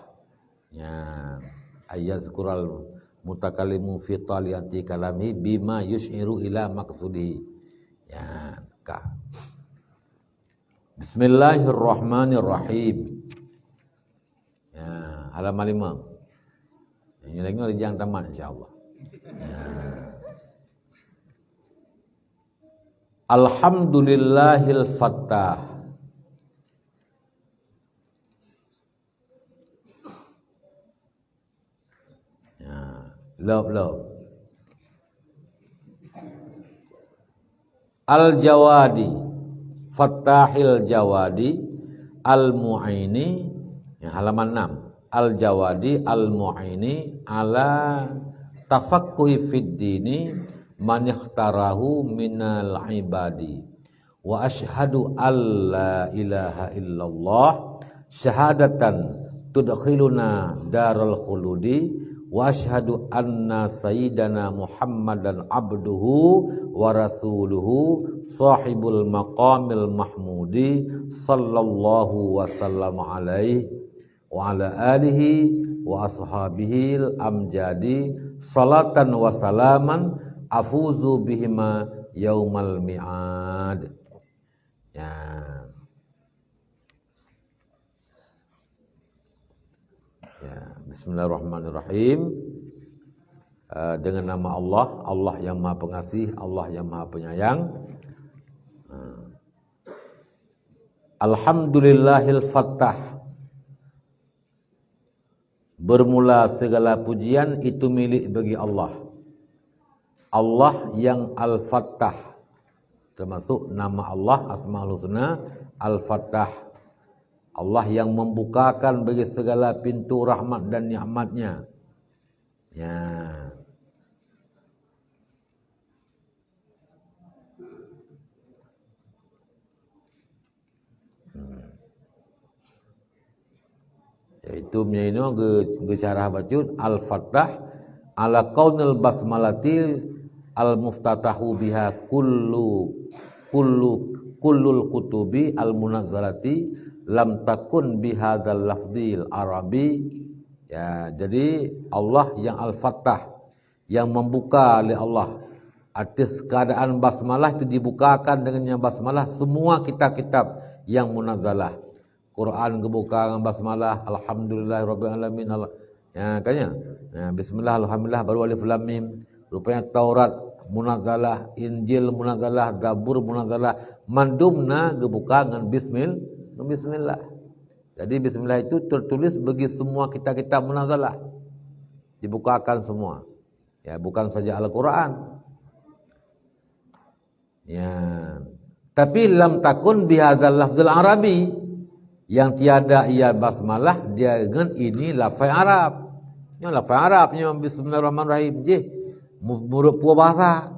Ya, ayyazkural mutakallimu fi taliyati kalami bima yusy'iru ila maqsudihi. Ya, ka. Bismillahirrahmanirrahim. Ya, halaman lima. Ini lagi rijang tamat, insya Allah. Ya. Alhamdulillahil Fattah. Ya, lop, lop. Al-Jawadi, Fattahil Jawadi, Al-Mu'ini, ya, halaman enam. Al-Jawadi, Al-Mu'ini, ala tafaqquhi fid dini, man ikhtarahu minal ibadi. Wa asyhadu an la ilaha illallah syahadatan tudkhiluna daral khuludi, wa asyhadu anna sayyidana Muhammadan abduhu wa rasuluhu sahibul maqamil mahmudi sallallahu wa sallam alaihi wa ala alihi wa ashabihil amjadi salatan wa salaman afuzu bihima yaumal mi'ad. Ya. Ya, bismillahirrahmanirrahim. Eh, dengan nama Allah, Allah yang Maha Pengasih, Allah yang Maha Penyayang. Eh. Alhamdulillahil Fattah. Bermula segala pujian itu milik bagi Allah. Allah yang Al-Fattah. Termasuk nama Allah, Asmaul Husna, Al-Fattah. Allah yang membukakan bagi segala pintu rahmat dan nikmatnya. Ya. Hmm. Yaitu meunyoe inoe geu-, geusyarah bacut, Al-Fattah ala kaunil basmalatil al-muftatahu biha kullu, kullu, kullul kutubi al-munazzalati lam takun bihadzal lafzil arabi. Ya, jadi Allah yang Al-Fattah, yang membuka oleh Allah. Atas keadaan basmalah itu dibukakan dengannya basmalah semua kitab-kitab yang munazzalah. Quran geubuka dengan basmalah, alhamdulillahirabbil alamin. Al-, ya, kan ya? Ya, bismillah, alhamdulillah, baru alif lam mim. Rupanya Taurat munazzalah, Injil munazzalah, Zabur munazzalah, mandum na geubuka ngon bismil-, ngon bismillah. Jadi bismillah itu tertulis bagi semua kitab-kitab munazzalah. Dibukakan semua. Ya, bukan saja Al-Quran. Ya. Tapi lam takun bihadzal lafzul arabi, yang tiada ia basmalah dia dengan ini lafai Arab. Nyoe lafai Arab nyoe bismillahirrahmanirrahim. Jih mu-, murut pua bahasa.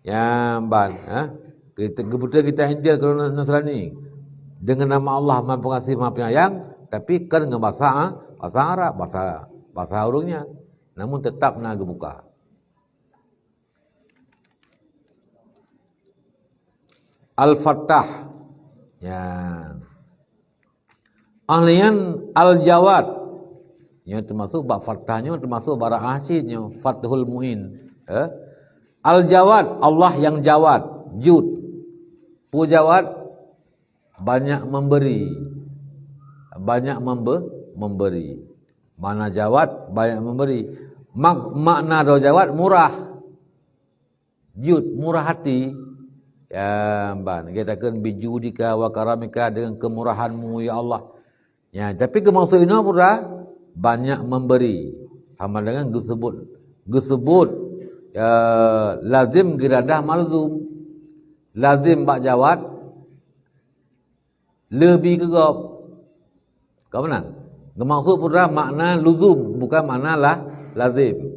Ya, ban, ha? Kita, kebetulan kita India kalau Nasrani. Dengan nama Allah Maha Pengasih, Maha Penyayang, tapi kan dengan bahasa, ha? Bahasa Arab, bahasa, bahasa urangnya. Namun tetap na geubuka. Al-Fattah. Ya. Ahlian Al-Jawad. Nyoe termasuk bak Fattah nyoe termasuk bak Ra'ah cit nyoe, Fathul Muin. Eh? Al-Jawad, Allah yang Jawad, Jud. Peue Jawad? Banyak memberi. Banyak membe-, memberi. Makna Jawad, banyak memberi. Mak-, makna droe Jawad, murah. Jud, murah hati. Ya, ban. Kita kan bijudika wa karamika dengan kemurahanmu, ya Allah. Ya, tapi keumaksud inoe pura banyak memberi. Sama dengan geusebut, geusebut, ya, lazim geuradah malzum. Lazim bak Jawad, leubi keu gob. Ka meunan? Geumaksud pura makna luzum, bukan makna lah, lazim.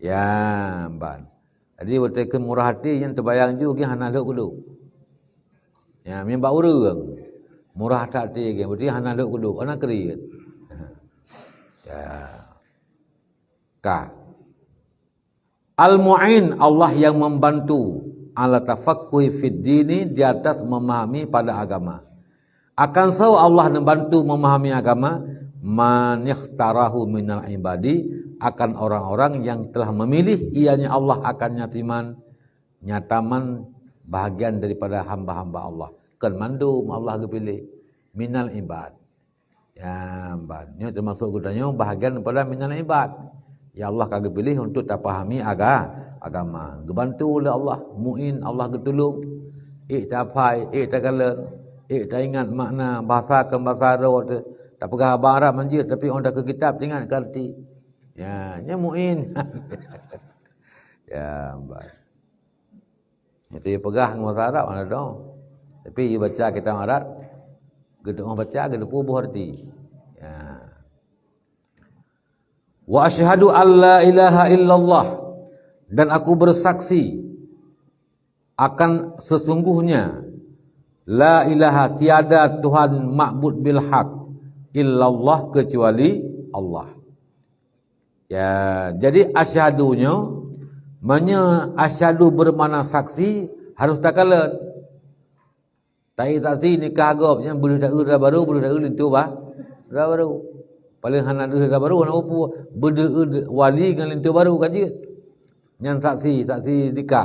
Ya, ban. Jadi, watée keu murah hati, nyan teubayang ju, geuh hana lhok keuduek. Ya, meunan bak ureuëng. Murah that hati, geuh, berarti hana lhok keuduek, hana kriet. Ya. Ka. Al-Mu'in, Allah yang membantu, ala tafaqquhi fid dini, di atas memahami pada agama. Akan soe Allah neubantu memahami agama? Man ikhtarahu minal ibadi, akan orang-orang yang telah memilih ianya Allah akan nyatiman, nyataman bahagian daripada hamba-hamba Allah. Kon mandum Allah geupiléh, minal ibad. Ya, ban. Nyoe teumasuk geutanyoe bahagian daripada minal ibad. Ya Allah ka geupiléh untuk tapahami aga-, agama. Geubantu lé Allah, mu'in, Allah geutulông. Ék taphai, ék takalon, ék taingat makna bahasa kon bahasa droe teuh. Tapeugah haba Arab manjeuet, tapi 'oh takeu kitab taingat karti. Ya, nyan mu'in. Ya, ban. Itu peugah ngon bahasa Arab hana dong. Tapi baca kitab Arab, geutanyoe baca, geuteupeue boh arti. Ya. Wa asyhadu an la ilaha illallah, dan aku bersaksi akan sesungguhnya la ilaha, tiada Tuhan ma'bud bil haq illallah, kecuali Allah. Ya, jadi asyhadu nyoe, meunyoe asyhadu bermakna saksi, harus takalon. Taék saksi nikah gob nyan beudeuh taeu dara barô, beudeuh taeu linto ba-, dara barô. Paléng hana deuh dara barô hana peue-peue, beudeuh wali ngon linto barô ka jeuet. Nyan saksi, saksi nikah.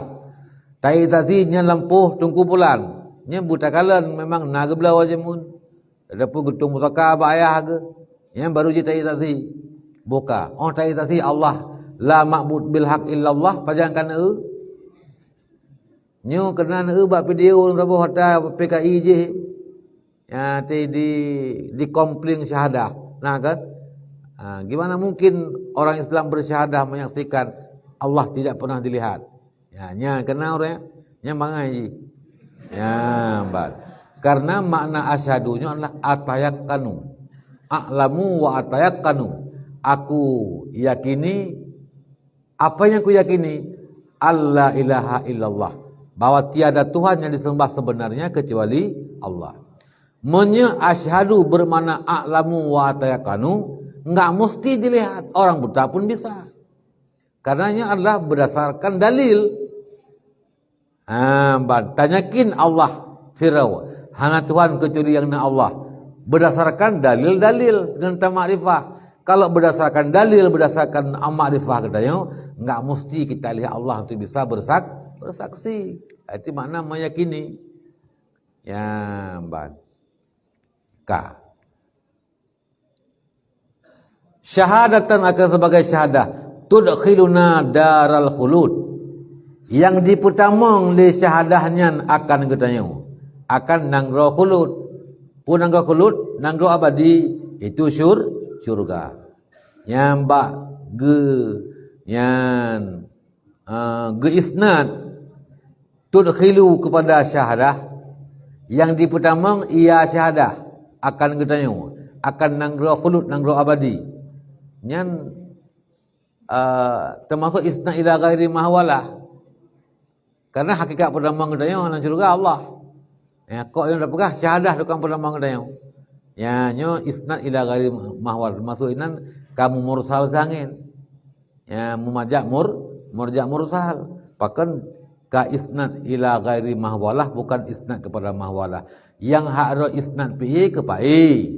Taék saksi nyan lampôh teungku pulan. Nyan beutakalon memang na geubloe jameun. Ataupun geutueng pusaka bak ayah geuh. Nyan baru jeuet taék saksi. Buka. 'Oh taék saksi Allah, la ma'bud bil haq illallah, pajan ka neu? Nyoe keunan eu bak video ureuëng saboh ata P K I jih, ya, di, di, dikompling syahadah. Nah kan? Ha, gimana mungkin orang Islam bersyahadah menyaksikan Allah tidak pernah dilihat? Ya, nya keunan ureuëng, nya mangai jih. Ya, ban. Karena makna asyhadu nyoe adalah atayakkanu. A'lamu wa atayakkanu. Aku yakini, apa yang kuyakini, alla ilaha illallah, bahwa tiada Tuhan yang disembah sebenarnya kecuali Allah. Meunyoe asyhadu bermakna a'lamu wa atayakkanu, enggak mesti dilihat, orang buta pun bisa. Karena ini adalah berdasarkan dalil. Ha, ban, tanyakin Allah sidroe, hana Tuhan kecuali nyang na Allah, berdasarkan dalil-dalil ngon tamakrifah. Kalau berdasarkan dalil, berdasarkan makrifah geutanyoe, enggak mesti kita lihat Allah untuk bisa bersak-, bersaksi. Itu makna meyakini. Ya, ban. Ka. Syahadatan akan sebagai syahadah, tudkhiluna daral khulud, yang dipeutamong lé syahadah nyan akan geutanyoe, akan nanggroe khulud. Peue nanggroe khulud? Nanggroe abadi, itu syur-, syurga. Nyang bak geu-, nyan, ah, geuisnad, tudkhilu kepada syahadah, yang dipeutamong ia syahadah akan geutanyoe, akan nanggroe khulud, nanggroe abadi. Nyan, ah, teumasuk isnad ila ghairi mahwalah. Karena hakikat peutamong geutanyoe lam syurga Allah. Ya, kok nyang tapeugah syahadah tukang peutamong geutanyoe. Ya, nyoe isnad ila ghairi mahwalah, teumasuk inan kamu mursal sangén. Ya, meumajak mur-, murjak mursal. Pakon ka isnad ila ghairi mahwalah, bukan isnad kepada mahwalah. Nyang hak rot isnad fi'i keu fa'il.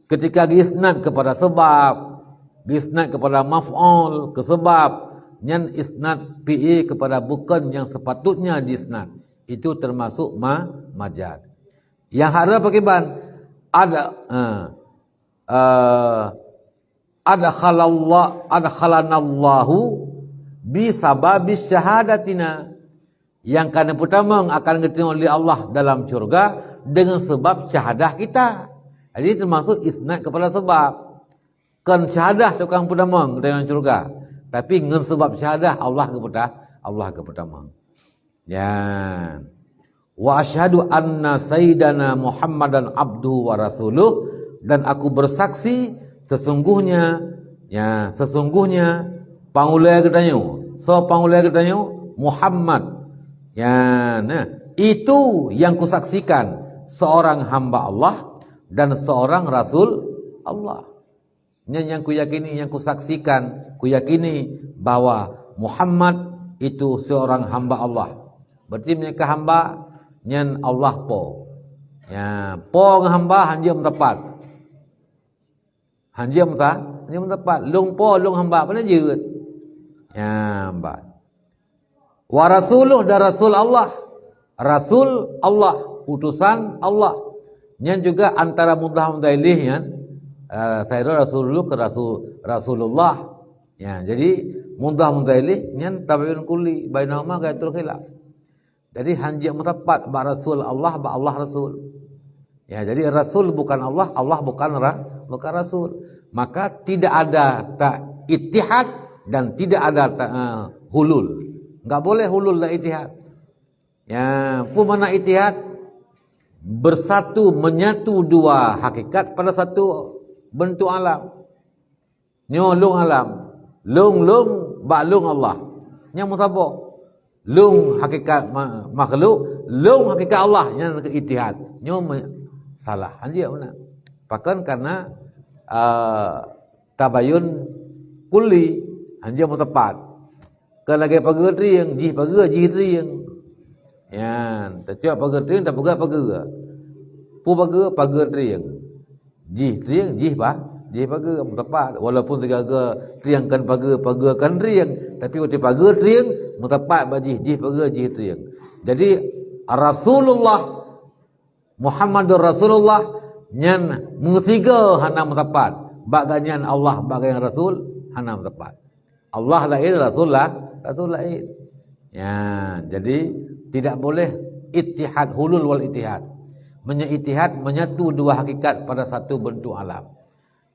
Ketika geuisnad kepada sebab, geuisnad kepada maf'ul, keu sebab, nyan isnad fi'i kepada bukan yang sepatutnya diisnad. Itu termasuk ma-, majaz. Nyang hara pakriban? Ada, eh, eh, adkhalallah-, adkhalanallahu bi sababi syahadatina. Nyang ka neupeutamong akan geutanyoe lé Allah dalam syurga deungon sebab syahadah kita. Jadi, teumasuk isnad kepada sebab. Kon syahadah tukang peutamong geutanyoe lam syurga, tapi ngon sebab syahadah Allah geupeuta-, Allah geupeutamong. Nyan. Wa asyhadu anna sayyidana Muhammadan abduhu wa rasuluh, dan aku bersaksi sesungguhnya, ya, sesungguhnya pangulée geutanyoe. Soe pangulée geutanyoe? Muhammad. Ya, nah, itu yang kusaksikan, seorang hamba Allah dan seorang rasul Allah. Nyan nyang kuyakini, nyang kusaksikan, kuyakini bahwa Muhammad itu seorang hamba Allah. Berarti meunyoe ka hamba, nyan Allah Po. Ya, Po ngon hamba hanjeuet meusapat. Hanjeuet meusa-, hanjeuet meusapat. Lôn Po, lôn hamba, pane jeuet. Ya, hamba. Wa rasuluh, dan Rasul Allah. Rasul Allah, utusan Allah. Nyan juga antara mudhaf mudhaf ilaih nyan, eh, saya Rasulullah ke Rasul, Rasulullah. Ya, jadi mudhaf mudhaf ilaih nyan tabayyun kulli, bainahuma ghayatul khilaf. Jadi hanjeuet meusapat bak Rasul Allah, bak Allah Rasul. Ya, jadi Rasul bukan Allah, Allah bukan ra-, bukan Rasul. Maka tidak ada ta-, ittihad dan tidak ada ta-, eh, hulul. Enggak boleh hulul dan ittihad. Ya, peue makna ittihad? Bersatu, menyatu dua hakikat pada satu bentuk alam. Nyoe lôn alam. Lôn, lôn, bak lôn Allah. Nyan meusaboh. Lôn hakikat ma-, makhluk, lôn hakikat Allah. Nyan keu ittihad. Nyoe me-, salah. Hanjeuet meunan. Pakon? Karena, ah, tabayyun kulli, hanjeuet meusapat. Kon lagée pageue trieng, jih pageue, jih trieng. Nyan, teucok pageue trieng, tapeugah pageue. Peue pageue? Pageue trieng. Jih trieng, jih pa-, jih pageue, meusapat. Walaupun sigaga trieng kon pageue, pageue kon trieng, tapi watée pageue trieng, meusapat bak jih, jih pageue, jih trieng. Jadi, Rasulullah Muhammadur Rasulullah nyan meusigoe hana meusapat. Bak gobnyan Allah, bak gobnyan Rasul hana meusapat. Allah laén, Rasul la-, Rasul laén. Ya, jadi tidak boleh ittihad, hulul wal ittihad. Meunyoe ittihad, menyatu dua hakikat pada satu bentuk alam.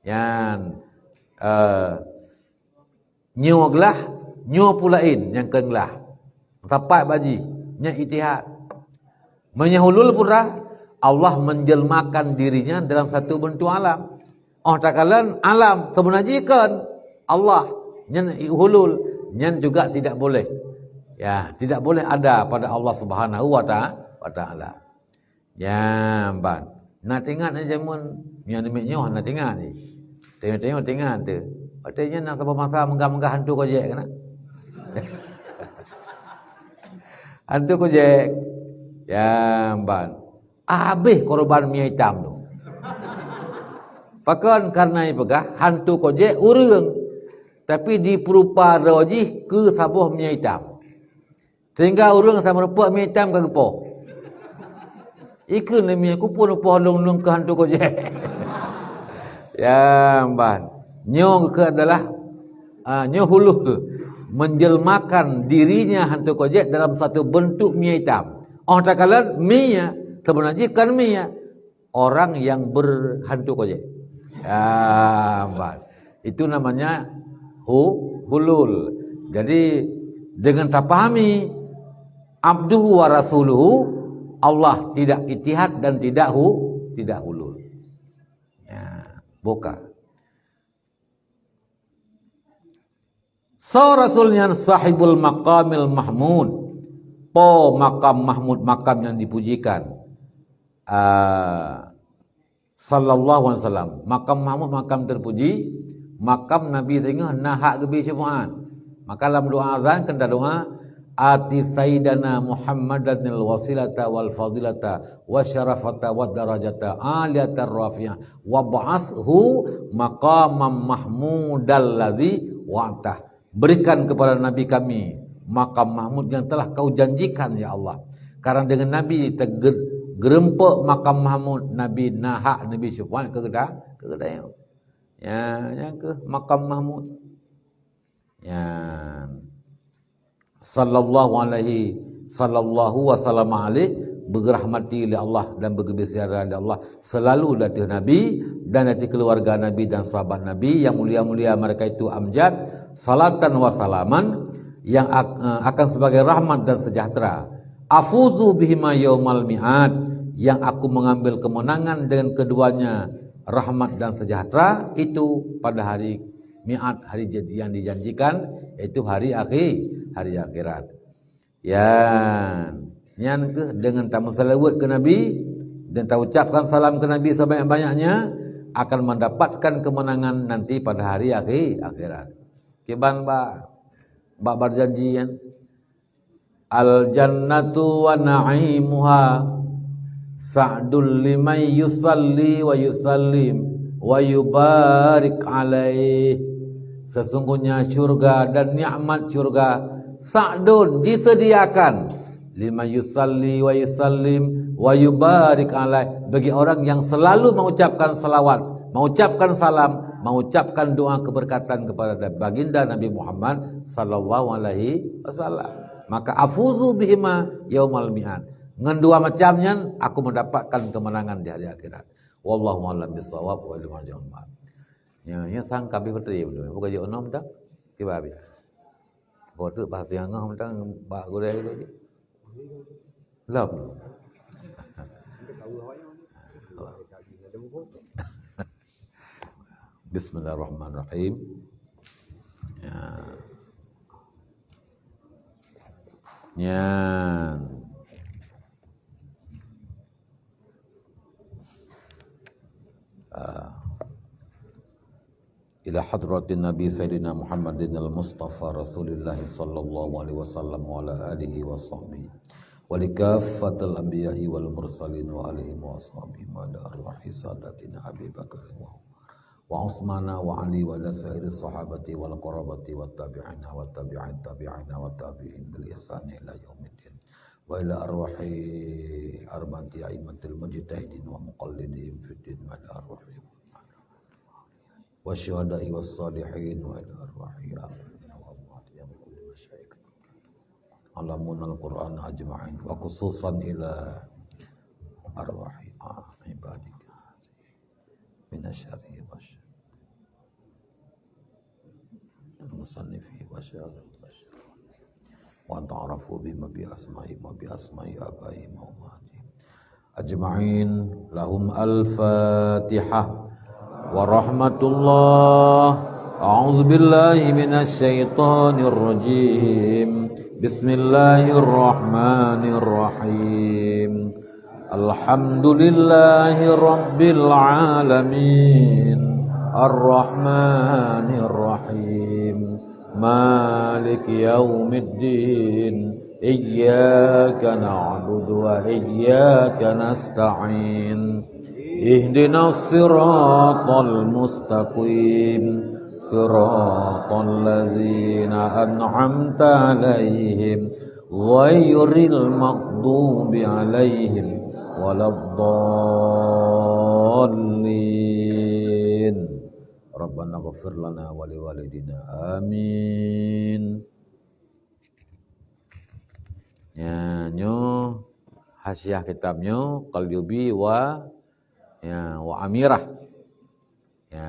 Nyan, eh, nyoe glah, nyoe pue laén nyang kon glah. Meusapat bak jih, nyan ittihad. Meunyoe hulul peue? Allah menjelmakan dirinya dalam satu bentuk alam. Óh takalon alam, seubeuna jih kon Allah, nyan hulul, nyan juga tidak boleh. Ya, tidak boleh ada pada Allah Subhanahu wa ta-, wa Taala. Nyan ban. Na teuingat nyan jameun, nyan namiet nyoe na teuingat jih. Teuingat, teuingat, teuingat teuh. Watée nyan na saboh masa meugah-meugah hantu kojek keunan. Hantu kojek. Nyan ban. Habéh korban mie itam tu. Pakon? Karena ipeugah hantu kojek ureuëng, tapi dipeurupa droe jih keu saboh mie itam. Sehingga ureuëng sameurumpok mie itam ka geupoh. Ikheun lé mie, "Kupeue neupoh lôn-lôn keu hantu kojek?" Ya, ban. Nyoe geukheun adalah, ah, nyoe hulul. Menjelmakan dirinya hantu kojek dalam satu bentuk mie itam. Óh takalon mie, seubeuna jih kon mie. Orang yang berhantu kojek. Ya, ban. Itu namanya hu-, hulul. Jadi, dengan tapahami abduhu wa rasuluhu, Allah tidak ittihad dan tidak hu-, tidak hulul. Ya, buka. Soe Rasul nyan? Sahibul maqamil mahmud. Po makam mahmud, makam yang dipujikan. Ah, sallallahu alaihi wasallam. Makam mahmud, makam terpuji, makam Nabi singoh na hak geubri syafa'at. Maka lam doa azan kan tadoa, "Ati sayyidana Muhammadanil wasilata wal fadilata wa syarafata wa darajata aliyatar rafi'ah, wab'ashu maqamam mahmudal ladzi wa'adtah." Berikan kepada Nabi kami makam mahmud yang telah Kau janjikan, ya Allah. Karena dengan Nabi teuge-, geureumpok makam mahmud, Nabi na hak Nabi syafa'at keu geuda-, keu geutanyoe. Ya, nyang keuh makam mahmud. Ya. Sallallahu alaihi, sallallahu wa sallama alaih, beugeurahmati lé Allah dan beugeubri syedara lé Allah selalu di ateueh Nabi dan di ateueh keuluwarga Nabi dan sahabat Nabi yang mulia-mulia mereka itu amjad, salatan wa salaman yang ak-, eh, akan sebagai rahmat dan sejahtera. Afuzu bihima yaumal mi'ad, yang aku mengambil kemenangan dengan keduanya, rahmat dan sejahtera itu pada hari mi'ad, hari janji yang dijanjikan, yaitu hari akhir, hari akhirat. Ya, nyan keuh dengan tameusaleut keu Nabi dan taucapkan salam keu Nabi sebanyak-banyaknya akan mendapatkan kemenangan nanti pada hari akhir, akhirat. Kiban ba bak berjanji kan. Al jannatu wa na'imuha sa'dul liman yusalli wa yusallim wa yubarik alaih. Sesungguhnya syurga dan nikmat syurga sa'dun disediakan liman yusalli wa yusallim wa yubarik alaih, bagi orang yang selalu mengucapkan salawat, mengucapkan salam, mengucapkan doa keberkatan kepada baginda Nabi Muhammad sallallahu alaihi wasallam. Maka afuzu bihima yaumal mi'ad. Ngon dua macam nyan aku mendapatkan kemenangan di hari akhirat. Wallahu a'lam bissawab wa ilaihi raji'un. Ya, ya sang kabi petri betul. Bukan je enam dah. Kiba habis. Kau tu bahasa yang ngah mentang bak gurih tu je. Lom. Bismillahirrahmanirrahim. Ya. Nyan. Ah. Ila hadratin Nabi Sayyidina Muhammadin al-Mustafa Rasulillah sallallahu alaihi wasallam wa ala alihi wa sahbihi wa likaffatil anbiya'i wal mursalin wa alihim wa ashabihim wa ala arwahi sadatina Abi Bakar wa Umar wa Utsmana wa Ali wa ala sairi sahabati wal qarabati wa tabi'ina wa tabi'in tabi'ina wa tabi'in bil ihsani ila yaumiddin wa ila arwahi arba'ati a'immatil mujtahidin wa muqallidin fid din wa ila arwahi wa syuhada'i was salihin wa ila arwahi abaina wa amwatina wa kulli masyayikh alamunal Qur'an ajma'in wa khususan ila arwahi ibadika minasyarri wasyarri musannifi wasyarri wa ta'arafu bima bi asma'i wa bi asma'i abaihim wa ummahatihim ajma'in. Lahum al-Fatihah. Warahmatullah. A'udzubillahi minasyaitonirrajim. Bismillahirrahmanirrahim. Alhamdulillahi rabbil alamin. Arrahmanirrahim. Maliki yaumiddin. Iyyaka na'budu wa iyyaka nasta'in. Ihdinas siratal mustaqim. Siratal ladzina an'amta 'alaihim ghairil maghdubi 'alaihim waladdallin. Rabbana ighfir lana wa liwalidina. Amin. Ya, nyoe hasiah kitab nyoe, Qalyubi wa, ya, wa Amirah. Ya.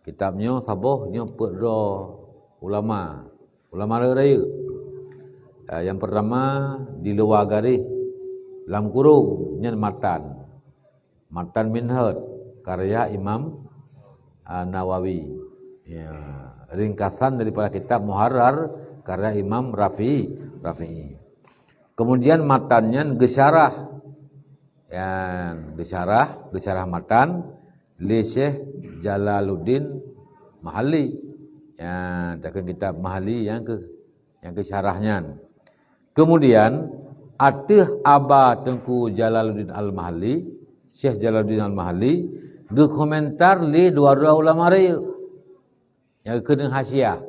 Kitab nyoe saboh nyoe peuet droe ulama, ulama rayeuk-rayeuk. Ya, yang pertama di luwa garéh lam kurung nyan matan. Matan Minhaj karya Imam, ah, Nawawi. Ya, ringkasan daripada kitab Muharrar karya Imam Rafi'i, Rafi'i. Kemudian matan nyan geusyarah. Yan, geusyarah, geusyarah matan lé Syekh Jalaluddin Mahalli. Yan, takheun kitab Mahalli nyang keu, nyang keu syarah nyan. Kemudian, ateueh aba Teungku Jalaluddin Al-Mahalli, Syekh Jalaluddin Al-Mahalli, geukomentar lé dua-dua ulama rayeuk. Nyang keuneuk hasiah.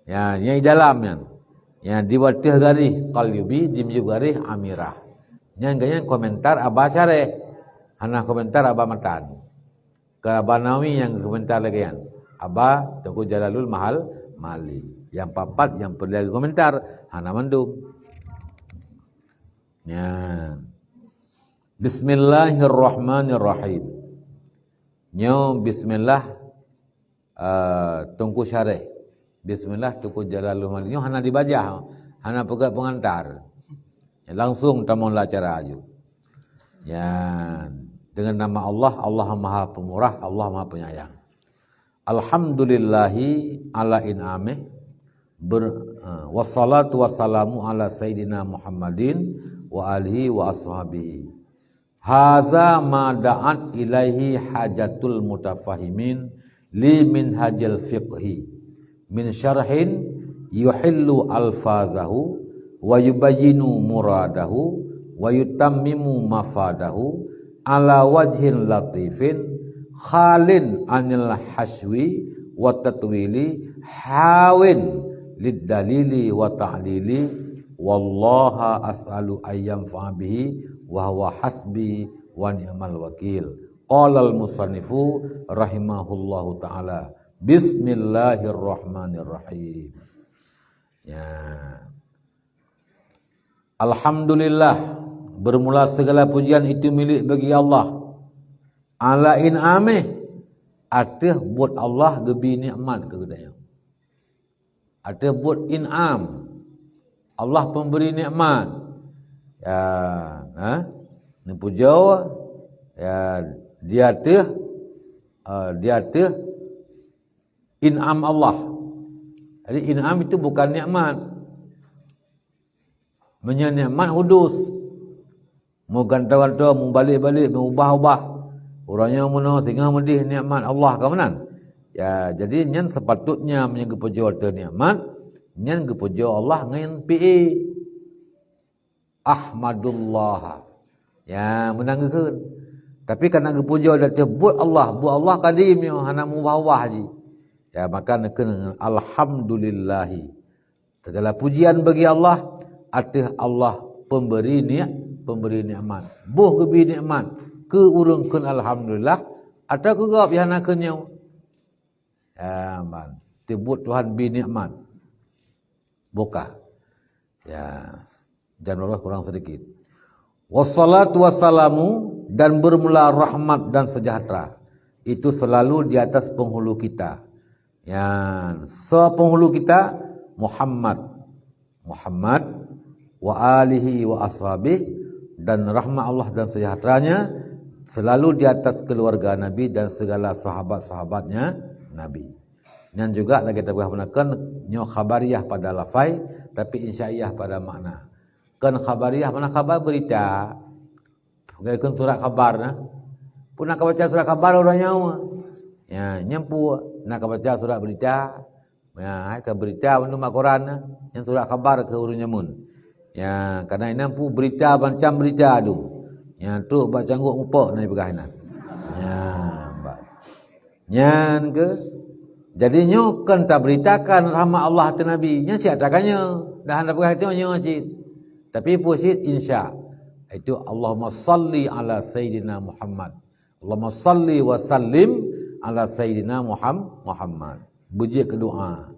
Ya, nyang di dalam nyan. Nyang di ateueh garéh Qalyubi, di miyueb garéh Amirah. Nyan geuh nyan komentar aba syarah. Hana komentar aba matan. Keu aba Nawawi nyang komentar lagèe nyan. Aba Teungku Jalalul Mahal, Mahalli. Nyang papat nyang peureulèe komentar, hana mandum. Nyan. Bismillahirrahmanirrahim. Nyoe bismillah, eh, Teungku Syareh. Bismillah Teungku Jalalul Mahalli. Nyoe hana dibajah, hana peugah pengantar. Langsung tamong lam acara aju. Ya, dengan nama Allah, Allah Maha Pemurah, Allah Maha Penyayang. Alhamdulillahi ala in'amih, ber-, eh, wassalatu wassalamu ala sayyidina Muhammadin wa alihi wa ashabihi. Haza ma da'at ilaihi hajatul mutafahimin li minhajil fiqhi. min syarhin yuhillu alfazahu wa yubayyinu muradahu wa yutammimu mafadahu ala wajhin latifin khalin anil haswi wa tatwili hawin lid dalili wa ta'lili wallaha as'alu ayyam bihi wa huwa hasbi wa ni'mal wakil. Qala al-musannifu rahimahullahu ta'ala. Bismillahirrahmanirrahim. Ya. Alhamdulillah, bermula segala pujian itu milik bagi Allah. Ala in'amih, ateueh buet Allah geubi nikmat keu geutanyoe. Ateueh buet in'am, Allah pemberi nikmat. Ya, ha? Neupujoe, ya, di ateueh, eh, di ateueh in'am Allah. Jadi in'am itu bukan nikmat. Meunyoe nikmat hudus, meugantoe-gantoe, meubalek-balek, meuubah-ubah. Uroe nyoe meunoe, singoh meudeh, nikmat Allah ka meunan. Ya, jadi nyan sepatutnya meunyoe geupujoe teuh nikmat, nyan geupujoe Allah ngon pi'é. Ahmadullah. Ya, meunan geukheun. Tapi kana geupujoe di ateueh buet Allah, buet Allah kadim nyoe hana meuubah-ubah jih. Ya, maka neukheun alhamdulillahi. Segala pujian bagi Allah, ateueh Allah pemberi ni-, pemberi nikmat. Boh geubi nikmat keu ureuëng kheun alhamdulillah, atau keu gob nyang hana kheun nyoe. Ya, man. Teubuet Tuhan bi nikmat. Boh ka. Ya. Jangan Allah kurang sedikit. Wassalatu wassalamu, dan bermula rahmat dan sejahtera itu selalu di atas penghulu kita. Ya, so penghulu kita Muhammad. Muhammad wa alihi wa ashabih, dan rahmat Allah dan sejahteranya selalu di atas keluarga Nabi dan segala sahabat-sahabatnya Nabi. Nyan juga lagée tapeugah meunan, kon nyoe khabariah pada lafai, tapi insya'iyah pada makna. Kon khabariah makna khabar berita. Geukheun surat khabar na. Peue na ka baca surat khabar uroe nyoe? Ya, nyan peue na ka baca surat berita. Ya, hai ka berita bandum bak koran na. Nyan surat khabar keu ureuëng jameun. Ya, karena inan peue berita macam berita dum. Ya, trok bak cangguek mupok na jipeugah inan. Ya, bah. Nyan keuh. Jadi nyoe kon taberitakan rahmat Allah ateueh Nabi. Nyan siat takanyoe. Dah hana peugah nyoe cit. Tapi peue cit insya. Itu Allahumma salli ala sayyidina Muhammad. Allahumma salli wa sallim ala sayyidina Muham-, Muhammad. Beujeuet keu doa.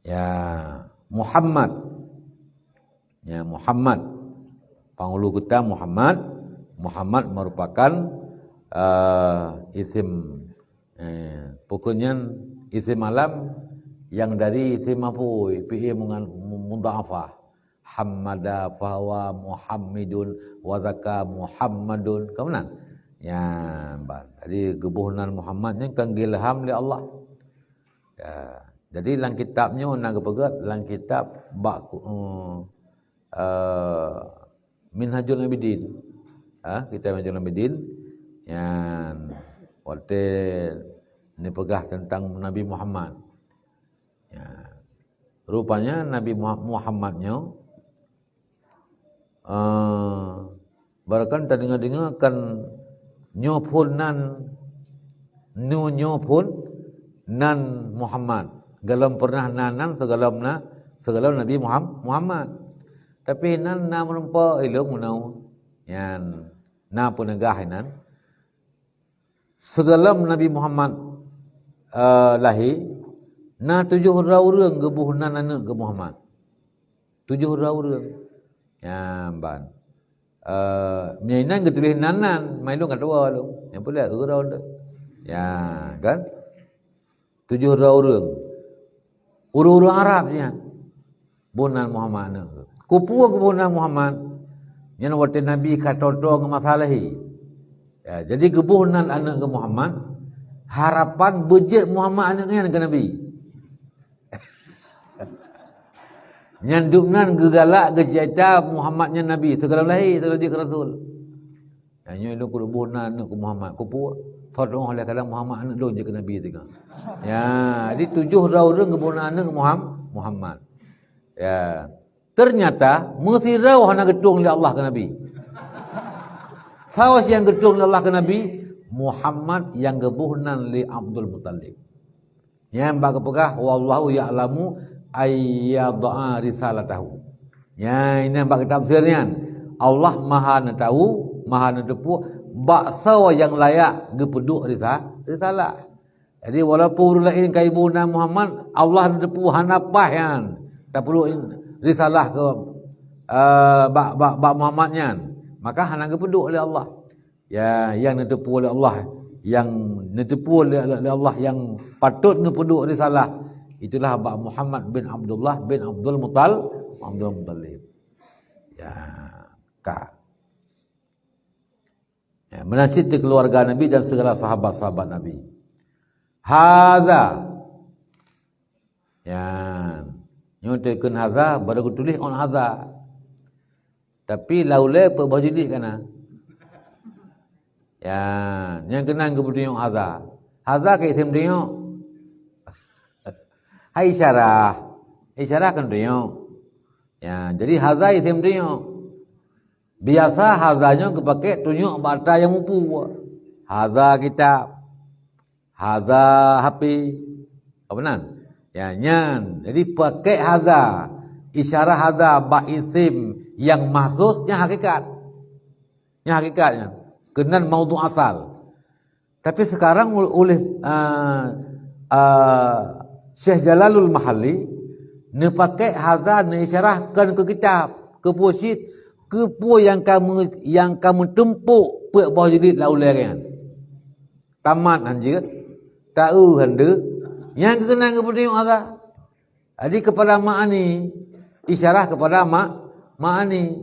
Ya, Muhammad. Ya, Muhammad. Penghulu kita Muhammad. Muhammad merupakan, eh, isim, eh, pokoknya isim alam yang dari isim maf'ul, fi'il mungan-, mu-, mudha'afah. Hamada fahuwa muhammidun wa zaka Muhammadun. Ka meunan? Ya, ban. Jadi geuboh nan Muhammad nyan kan geuilham lé Allah. Ya. Jadi lam kitab nyoe na geupeugah lam kitab bak, eh, eh, Minhajul Abidin. Ha, kitab Minhajul Abidin. Nyan watée neupeugah tentang Nabi Muhammad. Ya. Rupanya Nabi Muha-, Muhammad nyoe, eh, bahkan tadeungoe-deungoe kan nyoe phon nan, nu nyoe phon nan Muhammad. Golom pernah na nan sigohlom na, sigohlom Nabi Muham-, Muhammad. Tapi nan na meureumpok ilong meunoe. Nyan na peuneugah inan. Sigohlom Nabi Muhammad, eh, lahé, na tujoh droe ureuëng geuboh nan aneuëk keu Muhammad. Tujoh droe ureuëng. Nyan ban. Eh, meunyoe inan geutuléh nan-nan, ma ilong ka tuwoe lom. Nyang peuleueh keu droe ureuëng. Ya, kan? Tujoh droe ureuëng. Ureuëng-ureuëng Arab nyan. Boh nan Muhammad aneuëk. Keupeue geuboh nan Muhammad? Nyan watée Nabi ka toe-toe ngon masa lahé. Ya, jadi geuboh nan aneuëk keu Muhammad, harapan beujeuet Muhammad aneuëk nyan keu Nabi. Nyan dum nan geugalak geucita Muhammad nyan Nabi, sigohlom lahé, sigohlom jeuet keu Rasul. Nyan nyoe lôn keuneuk boh nan aneuëk keu Muhammad. Keupeue? Thot lôn lé kadang Muhammad aneuëk lôn jeuet keu Nabi teuka. Ya, jadi tujoh droe ureuëng geuboh nan aneuëk Muham-, Muhammad. Ya. Ternyata meusidroe hana geutueng lé Allah keu Nabi. Saboh nyang geutueng lé Allah keu Nabi, Muhammad nyang geuboh nan lé Abdul Muttalib. Nyan bak geupeugah, "Wallahu ya'lamu ayyadha'a risalatahu." Nyan, nyan bak geutafsir nyan. Allah Maha neutahu, Maha neuteupeue bak soe nyang layak geupeuduek risa-, risalah. Jadi walaupun ureuëng laén ka iboh nan Muhammad, Allah neuteupeue hana paih nyan tapeuduek risalah keu, eh, bak, bak, bak Muhammad nyan. Maka hana geupeuduek lé Allah. Ya, nyang neuteupeue lé Allah, nyang neuteupeue lé, lé, lé Allah nyang patut neupeuduek risalah, itulah bak Muhammad bin Abdullah bin Abdul Muttal-, Abdul Muttalib. Ya, ka. Ya, meunan cit keluarga Nabi dan segala sahabat-sahabat Nabi. Haza. Ya. Nyoe teukheun haza, baru geutuléh on haza. Tapi lau lé peuet boh jilid ka na. Ya, nyang keunan geupeutunyok haza. Haza ka isim tunyok. Hai isyarah. Isyarah kan tunyok. Ya, jadi haza isim tunyok. Biasa haza nyoe geupakée tunyok bak atra nyang mupu. Haza kitab. Haza H P. Apa nan? Ya, nyan. Jadi pakée haza, isyarah haza bak isim nyang mahsus, nyan hakikat. Nyan hakikat nyan. Keunan maudhu asal. Tapi sekarang ul-, oleh, ah, ah, Syekh Jalalul Mahalli neupakée haza neuisyarah kon keu kitab, keu pusit, keu peue nyang ka meu-, nyang ka meutumpok peuet boh jilid lau lé nyan. Tamat han jeuet, taeu han deuk, nyan keuh keunan geupeutunyok haza. Jadi kepada ma'ani, isyarah kepada ma-, ma'ani.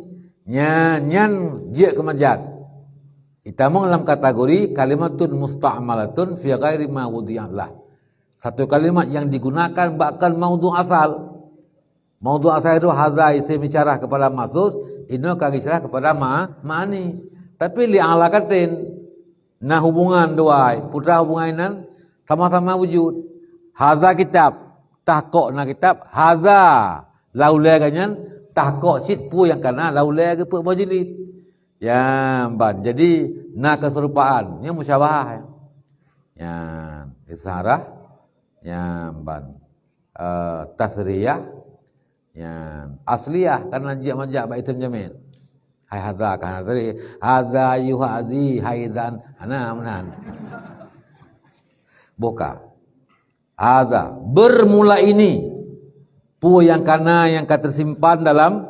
Nyan, nyan jeuet keu majaz. Itamong lam kategori kalimatun musta'malatun fi ghairi ma wudi'at lah. Satu kalimat yang digunakan bak kon maudhu asal. Maudhu asal itu haza isim isyarah kepada mahsus, inoe ka isyarah kepada ma-, ma'ani. Tapi li alaqatin, na hubungan dua, putra hubungan nan sama-sama wujud. Haza kitab, tahkok na kitab, haza lau lé geuh nyan, tahkok cit peue nyang ka na lau lé geuh peuet boh jilid. Ya, ban. Jadi, na keserupaan. Nyan musyabahah. Ya, isyarah. Ya, ban. Eh, tasriyah. Ya, asliyah kan jeuet majaz bak isim jamid. Hai haza kan tadi. Haza yuhazi haidan. Hana meunan. Boh ka. Haza, bermula ini. Peue nyang ka na nyang ka teusimpan dalam,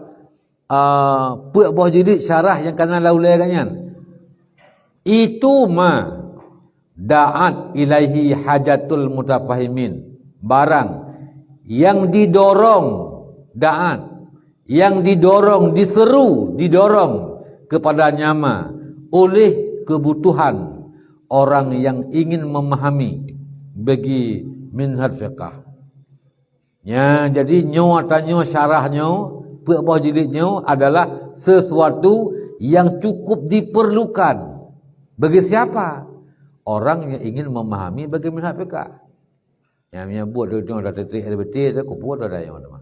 eh, peuet boh jilid syarah nyang ka na lau lé geuh nyan. Itu ma da'at ilaihi hajatul mutafahimin. Barang yang didorong, da'at, yang didorong, diseru, didorong kepadanya ma oleh kebutuhan orang yang ingin memahami bagi minhaj fiqah. Nya, jadi nyoe tanyoe syarah nyoe, peuet boh jilid nyoe adalah sesuatu yang cukup diperlukan. Bagi siapa? Orang yang ingin memahami bagi minhaj fiqah. Nyang meunyo buet tu tengok dah teutrik air beutih tu, kupeue tu dah nyoe teuma.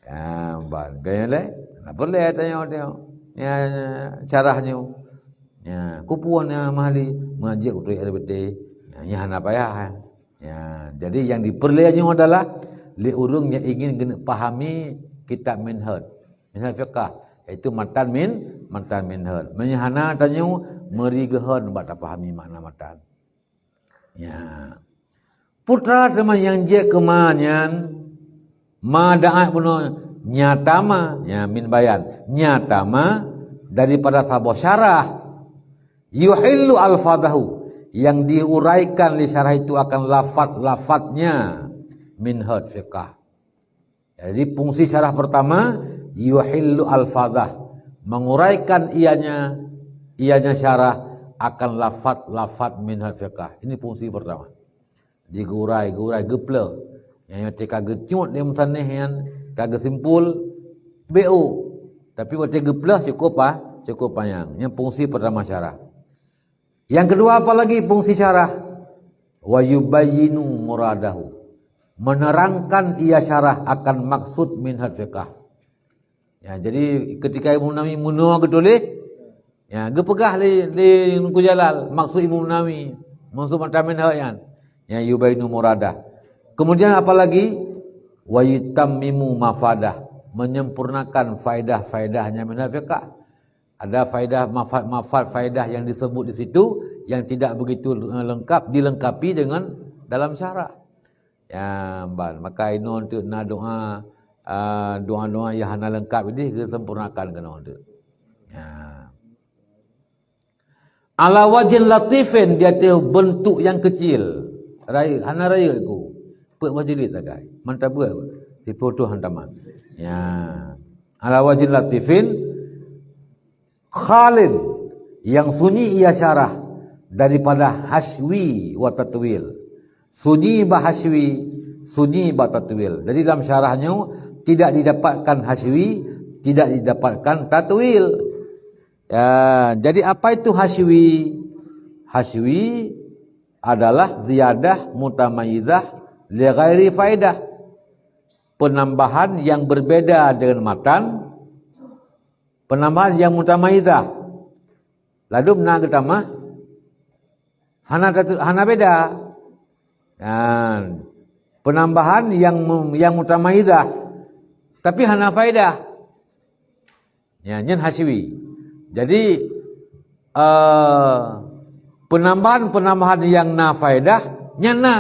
Ya, ban. Gaya lé, na peureulée tanyong-tanyong. Ya, syarah nyoe. Ya, kupeue na mahali, meunajak teutrik air beutih. Ya, nyan hana payah. Ya, jadi yang diperlée nyoe adalah lé ureuëng nyang ingin geuneuk pahami kitab Minhaj. Minhaj fiqah, yaitu matan min, matan Minhaj. Meunyo hana tanyoe meuri geuhon bak tapahami makna matan. Ya. Putra teuma nyang jeuet keu ma nyan, ma da'at bunoe nyata ma, ya, min bayan, nyata ma daripada saboh syarah. Yuhillu alfadahu, yang diuraikan lé syarah itu akan lafaz-lafaznya minhaj fiqah. Jadi fungsi syarah pertama, yuhillu alfadah, menguraikan ianya, ianya syarah akan lafaz-lafaz minhaj fiqah. Ini fungsi pertama. Digurai, gurai, geupleuh. Nyang nyoe ka geucut di meusanéh nyan, ka geusimpul, B O. Tapi watée geupleuh cukup pa-, cukup panyang. Nyang fungsi pertama syarah. Yang kedua apa lagi fungsi syarah? Wa yubayyinu muradahu. Menerangkan ia syarah akan maksud minhaj fiqah. Ya, jadi ketika Imam Nawawi meunoe geutuléh, ya, geupeugah lé, lé Teungku Jalal, maksud Imam Nawawi, maksud matan minhaj nyan. Ya, yubayyinu muradah. Kemudian apalagi? Wa yutammimu mafadah, menyempurnakan faedah-faedahnya minhaj fiqah. Ada faedah, manfaat-manfaat faedah yang disebut di situ yang tidak begitu, eh, lengkap, dilengkapi dengan dalam syarah. Ya, ban. Maka inoe teuk na doa, ah, doa-doa yang hana lengkap ideh geusempurnakan keunoe teuk. Ya. Ala wajhin latifin, di ateueh bentuk yang kecil. Rayeuk, hana rayeuk ku. Peuet bajeuet sagai. Mantap buet. Siplôh tuh hantaman. Ya. Ala wajhin latifin khalin, yang sunyi ia syarah daripada hasywi wa tatwil. Sunyi bak hasywi, sunyi bak tatwil. Jadi dalam syarah nyoe tidak didapatkan hasywi, tidak didapatkan tatwil. Ya, jadi apa itu hasywi? Hasywi adalah ziyadah mutamayyizah li ghairi faidah. Penambahan yang berbeda dengan matan, penambahan yang mutamayyizah. Ladum na geutamah, hana tatu-, hana beda. Kan? Penambahan yang mu-, yang mutamayyizah, tapi hana faedah. Ya, nyan hasywi. Jadi, eh, penambahan-penambahan yang na faedah, nyan na.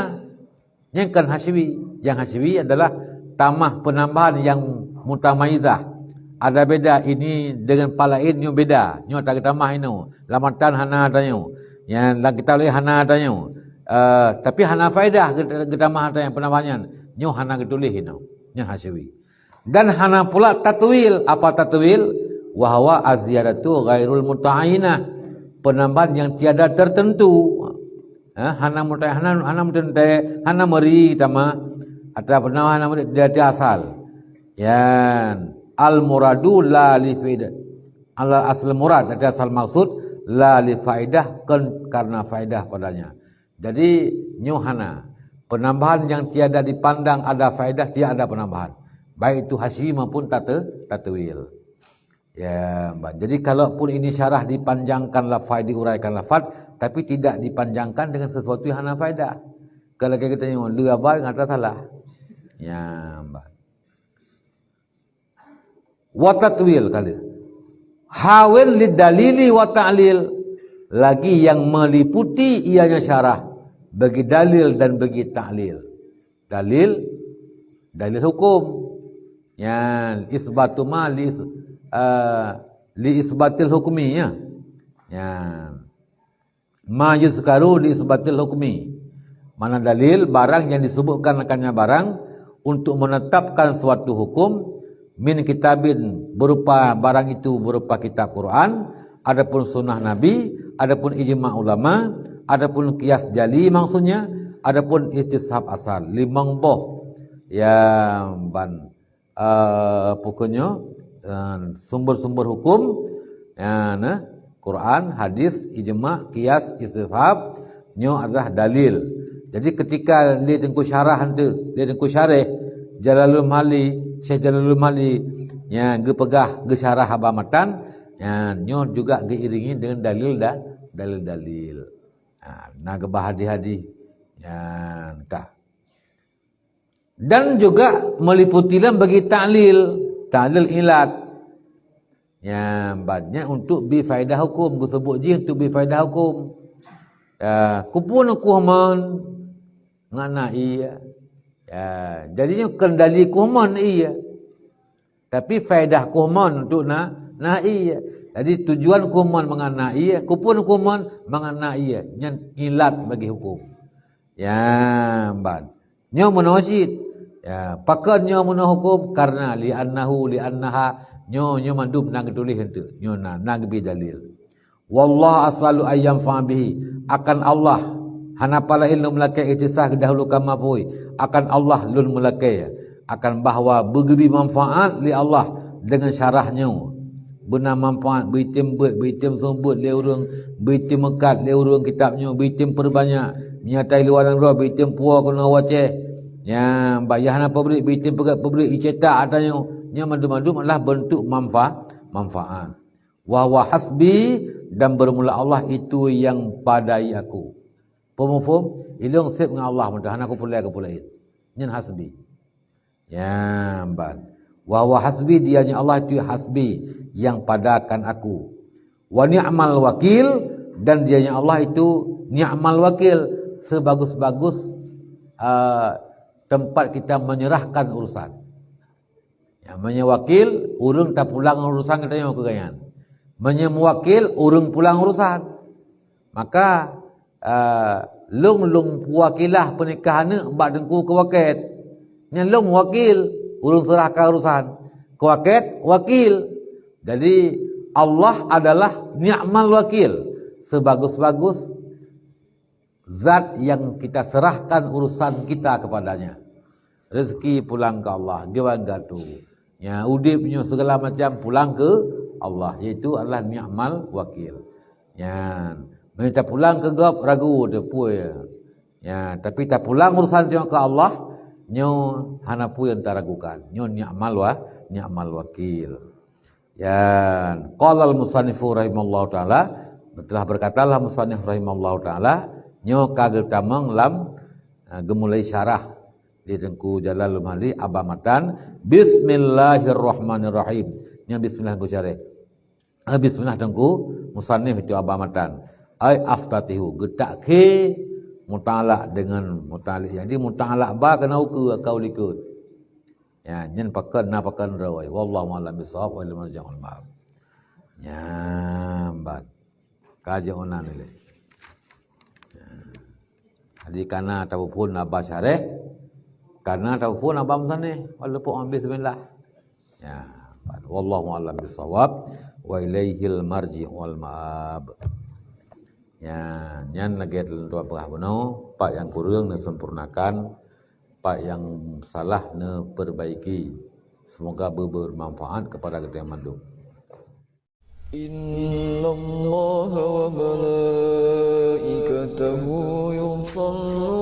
Nyan kan hasywi. Yang hasywi adalah tamah penambahan yang mutamayyizah. Ada beda ini dengan palain nyoe beda. Nyoe tak tamah inoe. Lam matan hana tanyoe. Yang lam kitab lain hana tanyoe. Eh, tapi hana faedah get-, geutamah tanyoe penambahan nyan. Nyoe hana geutuléh inoe. Nyan hasywi. Dan hana pula tatwil. Apa tatwil? Wa huwa az-ziyadatu ghairul muta'ayyinah. Penambahan yang tiada tertentu. Ha, hana mutai, hana, hana muteuntée, hana meuri tamah, atau penambahan hana meuri, dia, dia asal. Yan, al muradu la li faidah. Ala asal murad, ada asal maksud, la li faidah, kan karena faedah padanya. Jadi, nyoe hana. Penambahan yang tiada dipandang ada faedah, tidak ada penambahan. Baik itu hasywi maupun tate-, tatwil. Ya, ban. Jadi, kalaupun ini syarah dipanjangkan lafaz, diuraikan lafaz, tapi tidak dipanjangkan dengan sesuatu yang hana faedah. Kalau kita tengok, dua bar nggak ada salah. Ya, ban. Wa tatwil kali. Hawil lid dalili wa ta'lil. Lagi yang meliputi ianya syarah bagi dalil dan bagi ta'lil. Dalil, dalil hukum. Ya, isbatu ma li is-, eh, li isbatil hukmi, ya. Ya. Ma yuzkaru li isbatil hukmi. Mana dalil barang yang disebutkan akannya barang untuk menetapkan suatu hukum, min kitabin, berupa barang itu berupa kitab Quran, adapun sunnah Nabi, adapun ijma ulama, adapun qiyas jali maksudnya, adapun istishab asal. Limong boh. Ya, ban, eh, pokoknya, eh, sumber-sumber hukum, ya, nah, Quran, hadis, ijma, qiyas, istishab, nyoe adalah dalil. Jadi ketika di Teungku syarah nanti, di Teungku syarah, Jalalul Mahali, Syekh Jalalul Mahali, ya, geupeugah, geusyarah haba matan, ya, nyoe juga geuiringi dengan dalil dan dalil-dalil. Ha, na geubah hadis-hadis. Ya, kah. Dan juga meliputi lam bagi ta'lil, ta'lil ilat. Ya, banyak untuk bi faedah hukum, disebut jih untuk bi faedah hukum. Ya, kupun kuhman ngana iya. Ya, jadinya kendali kuhman iya. Tapi faedah kuhman untuk na, na iya. Jadi tujuan kuhman mengana iya, kupun kuhman mengana iya. Nyan ilat bagi hukum. Ya, ban. Nyoe meunoe cit. Ya, pakon nyoe meunoe hukum? Karena li annahu, li annaha. Nyoe, nyoe mandum na geutuléh enteuk. Nyoe na, na geubi dalil. Wallahu as'alu ayyam bihi. Akan Allah, hana palain lôn meulakée ikhtisas geudahulukan mafui. Akan Allah lôn meulakée. Akan bahwa beugeubi manfaat lé Allah dengan syarah nyoe. Beuna manfaat, beuitem beuet, beuitem seumeubeuet lé ureuëng, beuitem meukat lé ureuëng kitab nyoe, beuitem peurbanyak. Nyan ata i luwa nanggroe beuitem puwoe keunoe u Aceh. Nyan bak yah hana pabrik beuitem peugét pabrik icetak ata nyoe. Nyan mandum-mandum adalah beuntuk manfa-, manfaat. Wa huwa hasbi, dan bermula Allah itu yang padai aku. Peue muphom? Ilôn sép ngon Allah mantong, hana kupeulé keu peue laén. Nyan hasbi. Nyan ban. Wa huwa hasbi, dianya Allah itu hasbi, yang padakan aku. Wa ni'mal wakil, dan dianya Allah itu ni'mal wakil, sebagus-bagus, ah, tempat kita menyerahkan urusan. Ya, meunyoe wakil, ureuëng tapulang urusan geutanyoe keu gobnyan. Meunyoe muwakil, ureuëng pulang urusan. Maka, eh, lôn, lôn peuwakilah peunikahan aneuëk bak teungku keu wakét. Nyan lôn wakil, ureuëng seurahkan urusan. Keu wakét, wakil. Jadi, Allah adalah ni'mal wakil, sebagus-bagus zat yang kita serahkan urusan kita kepadanya. Rezeki pulang ke Allah, geuwan gatu. Ya, udeb nyoe segala macam pulang ke Allah, yaitu adalah ni'mal wakil. Nyan, meunyoe tapulang keu gob ragu teuh peue. Ya, tapi tapulang urusan nyoe ke Allah, nyoe hana peue nyang taragukan. Nyoe ni'mal wa-, ni'mal wakil. Ya, qala al-musannifu rahimallahu taala, telah berkatalah musannif rahimallahu taala, nyoe ka geutamong lam, eh, geumulai syarah di Teungku Jalal Lumhali aba matan, bismillahirrahmanirrahim. Nyoe bismillah Teungku syarah. Eh, bismillah Teungku musannif itu aba matan. Ai aftatihu, geutak khe muta'alliq dengan muta'alliq. Jadi muta'alliq ba keunan ukeue ka u likot. Ya, nyan pakon na pakon droe. Wallahu a'lam bishawab, wa ilaihi marji'ul ma'ab. Nyan ban. Ka jeuet unan ilée. Ya. Jadi kana tapeuphon aba syarah, kana tapeuphon aba musannif, walaupun bismillah. Ya, ban. Wallahu a'lam bishawab, wa ilaihil marji'ul ma'ab. Ya, nyan lagée lôn tuan peugah bunoe, pat nyang kureueng neusempurnakan, pat nyang salah neupeurbaiki. Semoga beu-, bermanfaat kepada geutanyoe mandum. Innallaha wa malaikatahu yusalluna